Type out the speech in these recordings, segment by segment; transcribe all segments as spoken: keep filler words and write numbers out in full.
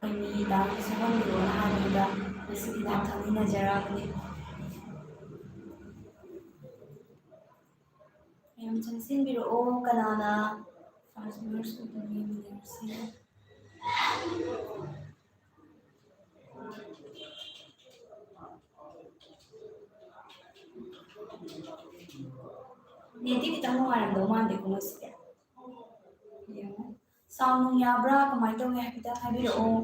ꯀꯩꯅꯤ ꯗꯥꯟꯁ ꯁꯨꯍꯟꯕꯤꯔꯣꯅ ꯍꯥꯏꯕꯗꯨꯗ ꯉꯁꯤꯗꯤ ꯗꯥꯟꯁ ꯊꯥꯃꯤꯟꯅꯖꯔꯛꯑꯕꯅꯤ꯫ ꯃꯌꯥꯝ ꯆꯪꯁꯤꯟꯕꯤꯔꯛꯑꯣ, ꯀꯅꯥꯅ ꯐꯥꯔꯁ ꯚꯔꯁ ꯑꯣꯏꯗꯣꯏꯅꯣ ꯌꯦꯡꯃꯤꯟꯅꯔꯁꯤ꯫ ꯅꯦꯠꯇꯤ ꯈꯤꯇꯪ ꯅꯨꯡꯉꯥꯏꯔꯝꯗꯧ ꯃꯥꯟꯗꯦꯀꯣ ꯉꯁꯤꯗꯤ꯫ ꯌꯦꯡꯉꯣ꯫ ꯁꯥꯎꯟ ꯅꯨꯡ ꯌꯥꯕ꯭ꯔꯥ? ꯀꯃꯥꯏꯅ ꯇꯧꯋꯦ? ꯍꯥꯏꯐꯦꯠꯇꯪ ꯍꯥꯏꯕꯤꯔꯛꯑꯣ꯫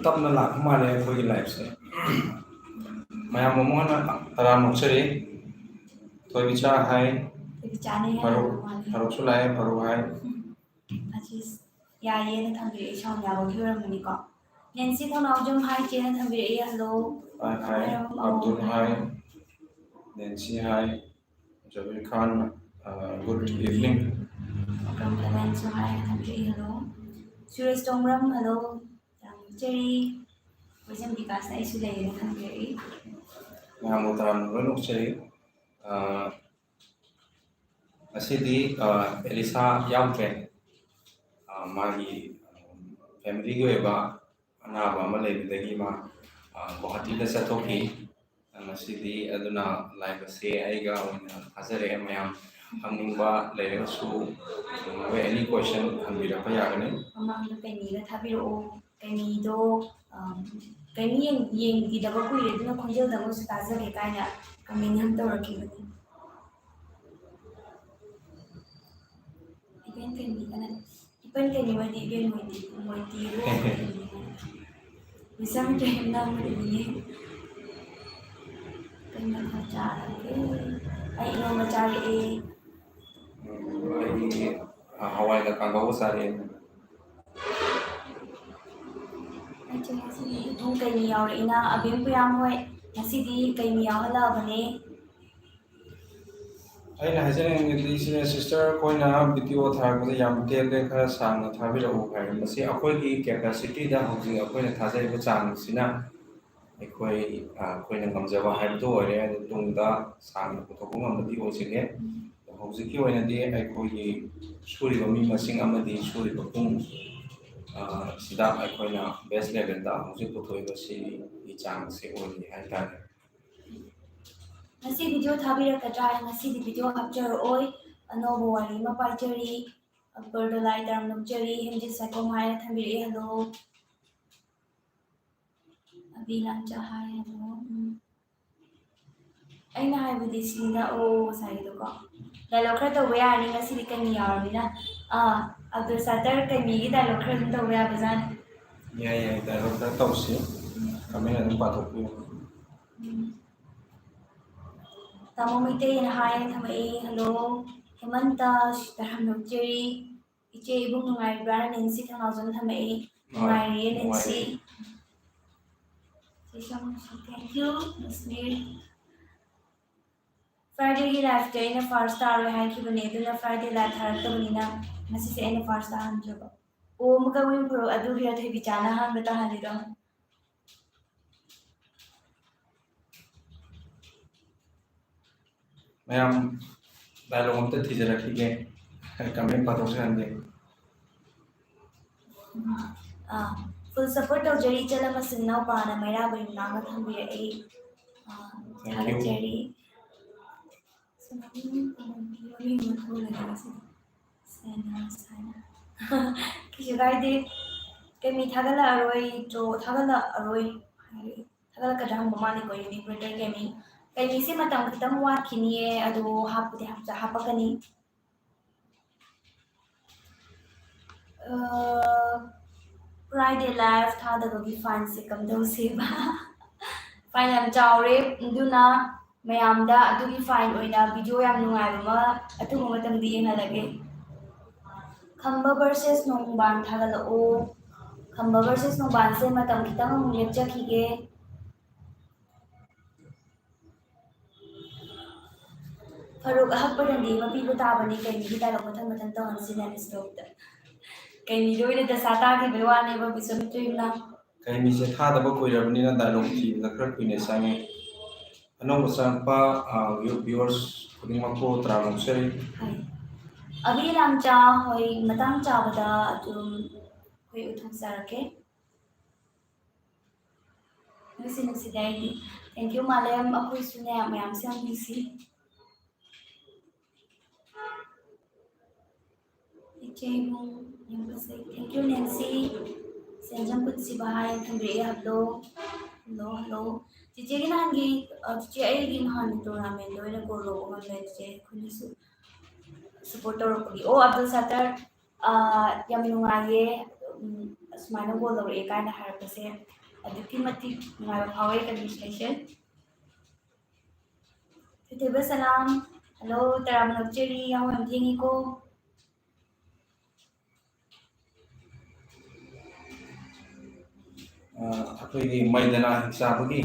ꯇꯞꯅ ꯂꯥꯛꯄ ꯃꯥꯜꯂꯦ ꯑꯩꯈꯣꯏꯒꯤ ꯂꯥꯏꯐꯁꯦ꯫ ꯃꯌꯥꯝ ꯑꯃꯨꯛ ꯍꯟꯅ ꯇꯔꯥꯝꯅ ꯑꯣꯛꯆꯔꯤ꯫ ꯊꯣꯏꯕꯤꯆꯥ ꯍꯥꯏ, ꯊꯣꯏꯕꯤꯆꯥꯅꯦ ꯐꯥꯔꯨꯛ, ꯍꯥꯏꯔꯝꯗꯧ ꯃꯥꯜꯂꯦ꯫ ꯐꯥꯔꯨꯛꯁꯨ ꯂꯥꯛꯑꯦ, ꯐꯥꯔꯨꯛ ꯍꯥꯏ꯫ ꯑꯁꯤꯁ ꯌꯥꯏꯌꯦꯅ ꯊꯝꯕꯤꯔꯛꯑꯦ, ꯁꯥꯎꯟ ꯌꯥꯕꯒꯤ ꯑꯣꯏꯔꯝꯃꯅꯤꯀꯣ꯫ ꯅꯦꯟꯁꯤ ꯊꯧꯅꯥꯎꯖꯝ ꯍꯥꯏ ꯆꯦꯅ ꯊꯝꯕꯤꯔꯛꯑꯦ, ꯍꯜꯂꯣ꯫ ꯍꯥꯏ ꯍꯥꯏ, ꯃꯌꯥꯝ ꯑꯕꯗꯨꯜ ꯑꯃꯨꯛ ꯍꯥꯏ, ꯅꯦꯟꯁꯤ ꯍꯥꯏ, ꯖꯕꯤꯔ ꯈꯥꯟ, ꯒꯨꯗ ꯏꯚꯅꯤꯡ꯫ ꯑꯀ꯭ꯔꯝ ꯈꯂꯦꯟꯁꯨ ꯍꯥꯏ ꯊꯝꯕꯤꯔꯛꯑꯦ, ꯍꯜꯂꯣ꯫ ꯁꯨꯔꯦꯁ ꯇꯣꯡꯕ꯭ꯔꯝ, ꯍꯜꯂꯣ꯫ ꯌꯥꯝ ꯅꯣꯛꯆꯔꯤ꯫ ꯀꯣꯏꯖꯝ ꯕꯤꯀꯥꯁꯅ ꯑꯩꯁꯨ ꯂꯩꯌꯦꯅ ꯊꯝꯕꯤꯔꯛꯏ꯫ ꯃꯌꯥꯝꯕꯨ ꯇꯔꯥꯝꯅ ꯂꯣꯏ ꯅꯣꯛꯆꯔꯤ꯫ ꯑꯥ, ꯉꯁꯤꯗꯤ, ꯑꯥ, ꯑꯦꯂꯤꯁꯥ ꯌꯥꯎꯗ꯭ꯔꯦ꯫ ꯑꯥ, ꯃꯥꯒꯤ, ꯑꯥ, ꯐꯦꯃꯤꯂꯤꯒꯤ ꯑꯣꯏꯕ ꯑꯅꯥꯕ ꯑꯃ ꯂꯩꯕꯗꯒꯤ ꯃꯥ, ꯑꯥ, ꯒꯨꯋꯥꯍꯥꯇꯤꯗ ꯆꯠꯊꯣꯛꯈꯤ꯫ ꯉꯁꯤꯗꯤ ꯑꯗꯨꯅ ꯂꯥꯏꯐ ꯑꯁꯤ ꯑꯩꯒ ꯑꯣꯏꯅ ꯊꯥꯖꯔꯦ꯫ ꯃꯌꯥꯝ ꯍꯪꯅꯤꯡꯕ ꯂꯩꯔꯒꯁꯨ, ꯃꯣꯏ ꯑꯦꯅꯤ ꯀꯣꯏꯁꯟ ꯍꯪꯕꯤꯔꯛꯄ ꯌꯥꯒꯅꯤ꯫ ꯃꯃꯥꯡꯗ ꯀꯩꯅꯤꯗ ꯊꯥꯕꯤꯔꯛꯑꯣ꯫ ꯀꯩꯅꯤꯗꯣ, ꯑꯝ, ꯀꯩꯅꯤ ꯌꯦꯡ-, ꯌꯦꯡꯈꯤꯗꯕ ꯀꯨꯏꯔꯦ, ꯑꯗꯨꯅ ꯈꯣꯟꯖꯦꯜꯗꯪ ꯑꯣꯏꯁꯨ ꯇꯥꯖꯒꯦ ꯀꯥꯏꯅ ꯀꯃꯦꯟ ꯑꯃ ꯇꯧꯔꯛꯈꯤꯕꯅꯤ꯫ ꯏꯕꯦꯟ ꯀꯩꯅꯤ ꯀꯅꯥ? ꯏꯕꯦꯟ ꯀꯩꯅꯤ ꯃꯣꯏꯗꯤ ꯏꯕꯦꯟ ꯃꯣꯏꯗꯤ, ꯃꯣꯏꯗꯤ ꯏꯕꯣꯛ ꯃꯣꯏꯗꯤ꯫ ꯃꯤꯆꯝ ꯀꯩꯅꯤ ꯃꯣꯏꯗꯤ꯫ ꯀꯩ ꯃꯊꯦꯜ ꯆꯥꯔꯒꯦ? ꯑꯩ ꯏꯔꯣꯟꯕ ꯆꯥꯔꯛꯑꯦ꯫ ꯎꯝ, ꯑꯩꯗꯤ, ꯑ, ꯍꯋꯥꯏꯒ ꯀꯥꯡꯒꯧꯒ ꯆꯥꯔꯛꯑꯦ꯫ ꯑꯩꯁꯦ ꯉꯁꯤꯗꯤ ꯏꯕꯨꯡ ꯀꯩꯅꯤ ꯌꯥꯎꯔꯛꯏꯅ ꯑꯕꯦꯝ ꯄꯨꯌꯥꯝ ꯍꯣꯏ ꯉꯁꯤꯗꯤ ꯀꯩꯅꯤ ꯌꯥꯎꯍꯜꯂꯛꯑꯕꯅꯦ꯫ ꯑꯩꯅ ꯍꯥꯏꯖꯅꯤꯡꯕꯗꯤ ꯁꯤꯅ ꯁꯤꯁꯇꯔ ꯑꯩꯈꯣꯏꯅ ꯚꯤꯗꯤꯑꯣ ꯊꯥꯔꯛꯄꯗ ꯌꯥꯝ ꯇꯦꯜꯂꯦ, ꯈꯔ ꯁꯥꯡꯅ ꯊꯥꯕꯤꯔꯛꯎ ꯍꯥꯏ꯫ ꯃꯁꯤ ꯑꯩꯈꯣꯏꯒꯤ ꯀꯦꯄꯥꯁꯤꯇꯤꯗ ꯍꯧꯖꯤꯛ ꯑꯩꯈꯣꯏꯅ ꯊꯥꯖꯔꯤꯕ ꯆꯥꯡꯁꯤꯅ ꯑꯩꯈꯣꯏ, ꯑ, ꯑꯩꯈꯣꯏꯅ ꯉꯝꯖꯕ ꯍꯥꯏꯕꯗꯨ ꯑꯣꯏꯔꯦ꯫ ꯑꯗꯨ ꯇꯨꯡꯗ ꯁꯥꯡꯅ ꯄꯨꯊꯣꯛꯄ ꯉꯝꯕꯗꯤ ꯑꯣꯏꯖꯒꯦ꯫ ꯑꯗꯣ ꯍꯧꯖꯤꯛꯀꯤ ꯑꯣꯏꯅꯗꯤ ꯑꯩꯈꯣꯏꯒꯤ ꯁꯨꯔꯤꯕ ꯃꯤ ꯃꯁꯤꯡ ꯑꯃꯗꯤ ꯁꯨꯔꯤꯕ ꯄꯨꯡ, ꯑ, ꯁꯤꯗ ꯑꯩꯈꯣꯏꯅ best eleven ꯗ ꯍꯧꯖꯤꯛ ꯄꯨꯊꯣꯛꯏꯕꯁꯤꯒꯤ ꯆꯥꯡꯁꯦ ꯑꯣꯏꯔꯤ ꯍꯥꯏꯇꯥꯔꯦ꯫ ꯉꯁꯤ video ꯊꯥꯕꯤꯔꯛꯀꯗ꯭ꯔꯥ? ꯉꯁꯤꯗꯤ video ꯍꯥꯞꯆꯔꯛꯑꯣꯏ꯫ ꯑꯅꯧꯕ ꯋꯥꯔꯤ ꯑꯃ ꯄꯥꯏꯖꯔꯤ꯫ ꯑꯛꯕꯔꯗꯣ ꯂꯥꯏ ꯇꯔꯥꯝꯅ ꯑꯣꯛꯆꯔꯤ꯫ ꯍꯦꯝꯖꯤꯠ ꯁꯥꯏꯈꯣꯝ ꯍꯥꯏꯅ ꯊꯝꯕꯤꯔꯛꯑꯦ꯫ Hello꯫ ꯑꯕꯤ ꯂꯥꯟꯆꯥ ꯍꯥꯏ꯫ Hello꯫ ꯎꯝ꯫ ꯑꯩꯅ ꯍꯥꯏꯕꯗꯤ ꯁꯤꯅ, ꯑꯣ, ꯉꯁꯥꯏꯒꯤꯗꯣꯀꯣ꯫ Dialogue ꯈꯔ ꯇꯧꯕ ꯌꯥꯔꯅꯤ ꯉꯁꯤꯗꯤ ꯀꯩꯅꯤ ꯌꯥꯎꯔꯕꯅꯤꯅ꯫ ꯑꯥ, ꯑꯕꯗꯨꯜ ꯁꯠꯇꯔ ꯀꯩꯅꯤꯒꯤ dialogue ꯈꯔ ꯑꯗꯨꯝ ꯇꯧꯕ ꯌꯥꯕꯖꯥꯠꯅꯤ꯫ ꯌꯥꯏ, ꯌꯥꯏ, dialogue ꯈꯔ ꯇꯧꯁꯤ꯫ Comment ꯑꯗꯨꯝ ꯄꯥꯊꯣꯛꯄꯤꯌꯨ꯫ ꯎꯝ꯫ ꯇꯥꯃꯣ ꯃꯩꯇꯩꯅ ꯍꯥꯏ ꯊꯝꯃꯛꯑꯦ꯫ Hello꯫ ꯍꯦꯃꯟꯇ ꯁꯤꯇꯥꯔꯥꯝ ꯅꯣꯛꯆꯔꯤ꯫ ꯏꯆꯦ ꯏꯕꯨꯡ ꯅꯨꯡꯉꯥꯏꯔꯤꯕ꯭ꯔꯥ? ꯅꯦꯟꯁꯤ ꯊꯉꯥꯎꯖꯝ ꯊꯝꯃꯛꯑꯦ꯫ ꯍꯣꯏ, ꯅꯨꯡꯉꯥꯏꯔꯤꯌꯦ ꯅꯦꯟꯁꯤ꯫ ꯅꯨꯡꯉꯥꯏꯔꯤ꯫ ꯆꯦ ꯁꯣꯃꯣꯔꯁꯤ, thank you, ꯅꯨꯡꯁꯤꯕꯤ꯫ Fridayꯒꯤ liveꯇꯤ ꯑꯩꯅ first ꯇꯥꯔꯣꯏ ꯍꯥꯏꯈꯤꯕꯅꯦ, ꯑꯗꯨꯅ Friday live ꯊꯥꯔꯛꯇꯕꯅꯤꯅ ꯉꯁꯤꯁꯦ ꯑꯩꯅ first ꯇꯥꯍꯟꯗ꯭ꯔꯕ꯫ ꯑꯣ, ꯃꯀꯛꯃꯌꯨꯝ ꯐꯨꯔꯨꯞ ꯑꯗꯨꯒꯤꯔ ꯊꯣꯏꯕꯤꯆꯥꯅ ꯑꯍꯥꯟꯕ ꯇꯥꯍꯜꯂꯤꯗꯣ? ꯃꯌꯥꯝ dialogue ꯑꯝꯇ ꯊꯤꯖꯔꯛꯈꯤꯒꯦ꯫ Comment ꯄꯥꯊꯣꯛꯆꯍꯟꯒꯦ꯫ ꯑꯥ, full support ꯇꯧꯖꯔꯤ꯫ ꯏꯆꯜ ꯑꯃꯁꯨꯡ ꯏꯅꯥꯎꯄꯥꯅ ꯃꯩꯔꯥꯕ ꯌꯨꯝꯅꯥꯛꯅ ꯊꯝꯕꯤꯔꯛꯏ꯫ ꯑꯥ, thank you꯫ ꯊꯥꯒꯠꯆꯔꯤ꯫ ꯀꯩꯁꯨ ꯀꯥꯏꯗꯦ꯫ ꯀꯩꯃꯤ ꯊꯥꯒꯠꯂꯛꯑꯔꯣꯏꯗ꯭ꯔꯣ? ꯊꯥꯒꯠꯂꯛꯑꯔꯣꯏ ꯍꯥꯏꯔꯛꯑꯦ꯫ ꯊꯥꯒꯠꯂꯛꯀꯗ꯭ꯔꯥ ꯍꯪꯕ ꯃꯥꯜꯂꯦꯀꯣ, ꯌꯨꯅꯤꯛ ꯕ꯭ꯔꯗꯔ ꯀꯩꯃꯤ꯫ ꯀꯩꯃꯤꯁꯦ ꯃꯇꯝ ꯈꯤꯇꯪ ꯋꯥꯠꯈꯤꯅꯤꯌꯦ, ꯑꯗꯣ ꯍꯥꯞꯄꯨꯗꯤ ꯍꯥꯞꯆ-, ꯍꯥꯞꯄꯛꯀꯅꯤ꯫ ꯑ, Friday live ꯊꯥꯗꯕꯒꯤ fineꯁꯦ ꯀꯝꯗꯧꯁꯦꯕ? Fine ꯌꯥꯝ ꯆꯥꯎꯔꯦ, ꯑꯗꯨꯅ ꯃꯌꯥꯝꯗ ꯑꯗꯨꯒꯤ fine ꯑꯣꯏꯅ video ꯌꯥꯝ ꯅꯨꯡꯉꯥꯏꯕ ꯑꯃ ꯑꯊꯨꯕ ꯃꯇꯝꯗ ꯌꯦꯡꯍꯜꯂꯒꯦ꯫ ꯈꯝꯕ versus ꯅꯣꯡꯕꯥꯟ ꯊꯥꯒꯠꯂꯛꯑꯣ꯫ ꯈꯝꯕ versus ꯅꯣꯡꯕꯥꯟꯁꯦ ꯃꯇꯝ ꯈꯤꯇꯪ ꯑꯃꯨꯛ ꯂꯦꯞꯆꯈꯤꯒꯦ꯫ ꯐꯔꯨꯛ ꯑꯍꯛꯄꯗꯗꯤ ꯑꯃ ꯄꯤꯕ ꯇꯥꯕꯅꯤ, ꯀꯩꯅꯤꯒꯤ dialogue ꯃꯊꯪ ꯃꯊꯪ ꯇꯧꯍꯟꯁꯤ ꯅꯟ ꯁ꯭ꯇꯣꯞꯇ꯫ ꯀꯩꯅꯤꯗ ꯑꯣꯏꯅ ꯗꯁꯥ ꯇꯥꯈꯤꯕꯩ ꯋꯥꯅꯦꯕ, ꯕꯤꯁ꯭ꯋꯥꯃꯤꯇ꯭ꯔ ꯏꯕꯨꯡꯅ꯫ ꯀꯩꯅꯤꯁꯦ ꯊꯥꯗꯕ ꯀꯨꯏꯔꯕꯅꯤꯅ dialogue ꯊꯤꯕꯗ ꯈꯔ ꯀꯨꯏꯅ ꯆꯪꯉꯦ꯫ ꯑꯅꯧꯕ ꯆꯪꯉꯛꯄ ꯚꯤꯌꯨꯋꯔꯁ ꯈꯨꯗꯤꯡꯃꯛꯄꯨ ꯇꯔꯥꯝꯅ ꯑꯣꯛꯆꯔꯤ꯫ ꯑꯕꯤ ꯂꯥꯡꯖꯥ ꯍꯣꯏ, ꯃꯇꯥꯡ ꯆꯥꯕꯗ ꯑꯗꯨꯝ ꯑꯩꯈꯣꯏ ꯎꯠꯊꯣꯛꯆꯔꯛꯀꯦ꯫ ꯅꯨꯡꯁꯤ ꯅꯨꯡꯁꯤꯗꯦ ꯑꯩꯗꯤ꯫ Thank you ꯃꯥꯂꯦꯝ, ꯑꯩꯈꯣꯏꯁꯨꯅꯦ ꯃꯌꯥꯝꯁꯦ ꯌꯥꯝ ꯅꯨꯡꯁꯤ꯫ ꯏꯆꯦ ꯏꯕꯨꯡ ꯌꯥꯝ ꯐꯖꯩ꯫ Thank you ꯅꯦꯟꯁꯤ꯫ ꯁꯦꯟꯖꯝ ꯄꯨꯟꯁꯤꯕ ꯍꯥꯏ ꯊꯝꯕꯤꯔꯛꯑꯦ꯫ Hello hello hello. ꯆꯤꯆꯦꯒꯤ ꯅꯍꯥꯟꯒꯤ ꯑ, ꯆꯤꯆꯦ ꯑꯩꯒꯤ ꯅꯍꯥꯟꯒꯤ ꯇꯣꯔꯅꯥꯃꯦꯟꯗ ꯑꯣꯏꯅ ꯒꯣꯜ ꯂꯧꯕ ꯉꯝꯃꯦ ꯆꯤꯆꯦ, ꯑꯩꯈꯣꯏꯅꯁꯨ ꯁꯞꯄꯣꯔꯠ ꯇꯧꯔꯛꯄꯒꯤ꯫ ꯑꯣ ꯑꯕꯗꯨꯜ ꯁꯠꯇꯔ, ꯑ, ꯌꯥꯝ ꯅꯨꯡꯉꯥꯏꯌꯦ꯫ ꯎꯝ, ꯑꯁꯨꯃꯥꯏꯅ ꯒꯣꯜ ꯂꯧꯔꯛꯑꯦ ꯀꯥꯏꯅ ꯍꯥꯏꯔꯛꯄꯁꯦ ꯑꯗꯨꯛꯀꯤ ꯃꯇꯤꯛ ꯅꯨꯡꯉꯥꯏꯕ ꯐꯥꯎꯋꯦ꯫ Congratulation꯫ ꯊꯣꯏꯊꯣꯏꯕ ꯁꯂꯥꯝ꯫ ꯍꯜꯂꯣ ꯇꯔꯥꯝꯅ ꯑꯣꯛꯆꯔꯤ꯫ ꯌꯥꯍꯧ ꯌꯥꯝ ꯊꯦꯡꯉꯤꯀꯣ꯫ ꯑꯩꯈꯣꯏꯒꯤ ꯃꯩꯗꯅꯥ ꯍꯤꯡꯆꯥꯕꯒꯤ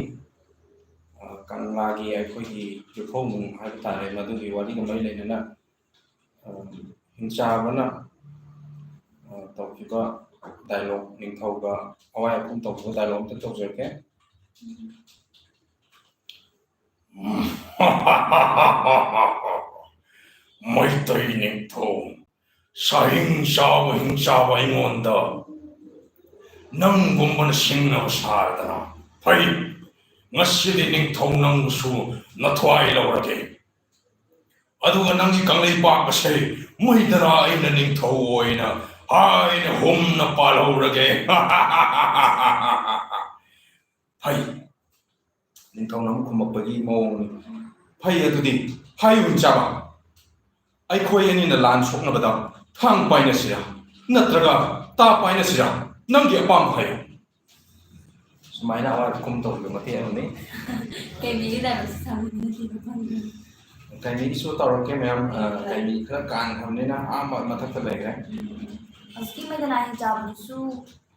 ꯀꯪꯂꯥꯒꯤ ꯑꯩꯈꯣꯏꯒꯤ ꯌꯨꯝꯐꯧꯅꯨꯡ ꯍꯥꯏꯕ ꯇꯥꯔꯦ, ꯃꯗꯨꯒꯤ ꯋꯥꯔꯤꯒ ꯃꯔꯤ ꯂꯩꯅꯅ ꯍꯤꯡꯆꯥꯕꯅ ꯇꯧꯈꯤꯕ ꯗꯥꯏꯂꯣꯛ, ꯅꯤꯡꯊꯧꯒ ꯑꯋꯥꯏ ꯑꯈꯨꯝ ꯇꯧꯈꯤꯕ ꯗꯥꯏꯂꯣꯛ ꯑꯝꯇ ꯇꯧꯖꯔꯛꯀꯦ꯫ ꯃꯩꯇꯩ ꯅꯤꯡꯊꯧ ꯁꯥꯍꯤꯡ ꯆꯥꯕ ꯍꯤꯡꯆꯥꯕ ꯑꯩꯉꯣꯟꯗ ꯅꯪꯒꯨꯝꯕꯅ ꯁꯤꯡꯅꯕ ꯁꯥꯔꯗꯅ ꯐꯩ꯫ ꯉꯁꯤꯗꯤ ꯅꯤꯡꯊꯧ ꯅꯪꯕꯨꯁꯨ ꯅꯊ꯭ꯋꯥꯏ ꯂꯧꯔꯒꯦ꯫ ꯑꯗꯨꯒ ꯅꯪꯒꯤ ꯀꯪꯂꯩꯄꯥꯛ ꯑꯁꯦ ꯃꯩꯗꯅꯥ ꯑꯩꯅ ꯅꯤꯡꯊꯧ ꯑꯣꯏꯅ ꯍꯥꯏꯅ ꯍꯨꯝꯅ ꯄꯥꯜꯍꯧꯔꯒꯦ꯫ ꯐꯩ꯫ ꯅꯤꯡꯊꯧꯅ ꯑꯃꯨꯛ ꯈꯨꯝꯃꯛꯄꯒꯤ ꯃꯑꯣꯡꯅꯤ꯫ ꯐꯩ ꯑꯗꯨꯗꯤ, ꯍꯥꯏꯌꯨ ꯍꯤꯡꯆꯥꯕ, ꯑꯩꯈꯣꯏ ꯑꯅꯤꯅ ꯂꯥꯟ ꯁꯣꯛꯅꯕꯗ ꯊꯥꯡ ꯄꯥꯏꯅꯁꯤꯔꯥ, ꯅꯠꯇ꯭ꯔꯒ ꯇꯥ ꯄꯥꯏꯅꯁꯤꯔꯥ? ꯅꯪꯒꯤ ꯑꯄꯥꯝꯕ ꯍꯥꯏꯌꯨ꯫ ꯁꯨꯃꯥꯏꯅ ꯑꯋꯥꯏ ꯑꯈꯨꯝ ꯇꯧꯈꯤꯕ ꯃꯇꯦꯛ ꯑꯃꯅꯤ꯫ ꯀꯩꯃꯤꯒꯤ ꯗꯥꯏꯂꯣꯛꯁꯦ ꯁꯥꯡꯃꯟꯗꯅ ꯊꯤꯕ ꯐꯪꯗ꯭ꯔꯦ꯫ ꯀꯩꯃꯤꯒꯤꯁꯨ ꯇꯧꯔꯛꯀꯦ ꯃꯌꯥꯝ, ꯑ, ꯀꯩꯃꯤ ꯈꯔ ꯀꯥꯟꯈ꯭ꯔꯕꯅꯤꯅ ꯑꯥ ꯃ-, ꯃꯊꯛꯇ ꯂꯩꯈ꯭ꯔꯦ꯫ ꯍꯧꯖꯤꯛꯀꯤ ꯃꯩꯗꯅꯥ ꯍꯤꯡꯆꯥꯕꯗꯨꯁꯨ,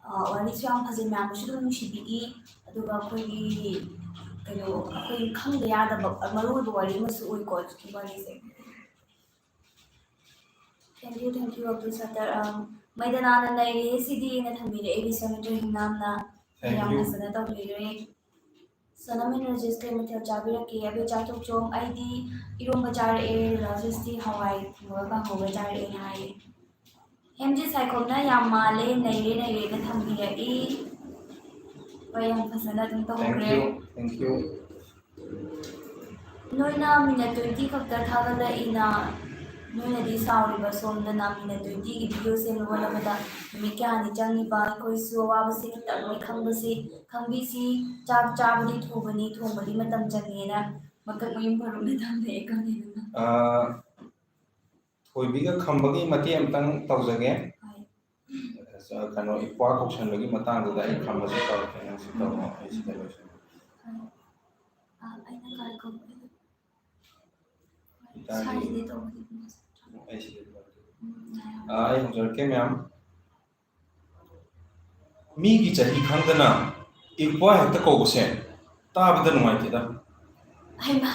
ꯑ, ꯋꯥꯔꯤꯁꯨ ꯌꯥꯝ ꯐꯖꯩ, ꯃꯌꯥꯝꯅꯁꯨ ꯑꯗꯨꯝ ꯅꯨꯡꯁꯤꯕꯤꯈꯤ꯫ ꯑꯗꯨꯒ ꯑꯩꯈꯣꯏꯒꯤ ꯀꯩꯅꯣ, ꯑꯩꯈꯣꯏ ꯈꯪꯗ ꯌꯥꯗꯕ ꯃꯔꯨ ꯑꯣꯏꯕ ꯋꯥꯔꯤ ꯑꯃꯁꯨ ꯑꯣꯏꯀꯣ ꯍꯧꯖꯤꯛꯀꯤ ꯋꯥꯔꯤꯁꯦ꯫ Thank you, thank you, Abdul Sattar. ꯑꯝ, ꯃꯩꯗꯅꯥꯅ ꯅꯩꯔꯦ ꯁꯤꯗꯤꯅ ꯊꯝꯕꯤꯔꯦ ꯑꯩꯒꯤ ꯁꯦꯃꯤꯇ꯭ꯔꯤ ꯍꯤꯡꯅꯥꯝꯅ꯫ Thank ꯌꯥꯝ you. ꯐꯖꯅ ꯇꯧꯕꯤꯈ꯭ꯔꯦ꯫ ꯁꯅꯥꯃꯍꯤ ꯔꯥꯖꯦꯁ ꯀꯩ ꯃꯊꯦꯜ ꯆꯥꯕꯤꯔꯛꯀꯦ? ꯑꯕꯦ ꯆꯥꯊꯣꯛꯆꯣꯝ, ꯑꯩꯗꯤ ꯏꯔꯣꯝꯕ ꯆꯥꯔꯛꯑꯦ, ꯔꯥꯖꯦꯁꯇꯤ ꯍꯋꯥꯏ ꯊꯣꯡꯉꯒ ꯀꯥꯡꯍꯧꯒ ꯆꯥꯔꯛꯑꯦꯅ ꯍꯥꯏꯌꯦ꯫ ꯍꯦꯝꯖꯤ ꯁꯥꯏꯈꯣꯝꯅ ꯌꯥꯝ ꯃꯥꯜꯂꯦ, ꯅꯩꯔꯦ ꯅꯩꯔꯦꯅ ꯊꯝꯕꯤꯔꯛꯏ꯫ ꯍꯣꯏ, ꯌꯥꯝ ꯐꯖꯅ ꯑꯗꯨꯝ ꯇꯧꯈ꯭ꯔꯦ꯫ Thank you. ꯅꯣꯏꯅ ꯃꯤꯅꯠ ꯇ꯭ꯋꯦꯟꯇꯤ ꯈꯛꯇ ꯊꯥꯒꯠꯂꯛꯏꯅ, ꯅꯣꯏꯅꯗꯤ ꯁꯥꯎꯔꯤꯕ ꯁꯣꯝꯗꯅ ꯃꯤꯅꯠ ꯇ꯭ꯋꯦꯟꯇꯤꯒꯤ ꯚꯤꯗꯤꯑꯣ ꯁꯦꯝꯕ ꯍꯣꯠꯅꯕꯗ ꯅꯨꯃꯤꯠ ꯀꯌꯥꯅꯤ ꯆꯪꯉꯤꯕ? ꯑꯩꯈꯣꯏꯁꯨ ꯑꯋꯥꯕꯁꯤ ꯈꯤꯇꯪꯗꯤ ꯈꯪꯕꯁꯤ ꯈꯪꯕꯤꯁꯤ꯫ ꯆꯥꯛ ꯆꯥꯕꯗꯤ ꯊꯨꯕꯅꯤ, ꯊꯣꯡꯕꯗꯤ ꯃꯇꯝ ꯆꯪꯉꯦꯅ ꯃꯀꯛ ꯃꯌꯨꯝ ꯐꯔꯨꯝꯅ ꯊꯝꯂꯛꯑꯦ ꯈꯪꯉꯦꯗꯅ꯫ ꯊꯣꯏꯕꯤꯒ ꯈꯝꯕꯒꯤ ꯃꯇꯦꯛ ꯑꯃꯇꯪ ꯇꯧꯖꯒꯦ꯫ ꯍꯣꯏ꯫ ꯀꯩꯅꯣ, ꯏꯄ꯭ꯋꯥ ꯀꯧꯁꯟꯕꯒꯤ ꯃꯇꯥꯡꯗꯨꯗ ꯑꯩ ꯈꯝꯕꯁꯨ ꯇꯧꯔꯛꯀꯦ, ꯅꯪꯁꯨ ꯇꯧꯔꯣ, ꯑꯩ ꯁꯤꯗ ꯂꯣꯏꯁꯤꯟꯒꯦ꯫ ꯑ, ꯑꯩꯅ ꯀꯥꯏ ꯀꯧꯕ? ꯏꯇꯥꯒꯤ ꯁꯥꯏꯗꯤ ꯇꯧꯕꯗꯤ ꯃꯥꯁꯨ ꯑꯩ ꯁꯤꯗ ꯂꯣꯏꯁꯤꯟꯒꯦ꯫ ꯎꯝ, ꯌꯥꯔꯦ꯫ ꯑ, ꯑꯩ ꯍꯧꯖꯔꯛꯀꯦ ꯃꯌꯥꯝ꯫ ꯃꯤꯒꯤ ꯆꯍꯤ ꯈꯪꯗꯅ ꯏꯄ꯭ꯋꯥ ꯍꯦꯛꯇ ꯀꯧꯕꯁꯦ ꯇꯥꯕꯗ ꯅꯨꯡꯉꯥꯏꯇꯦꯗ꯫ ꯍꯩꯃꯥ,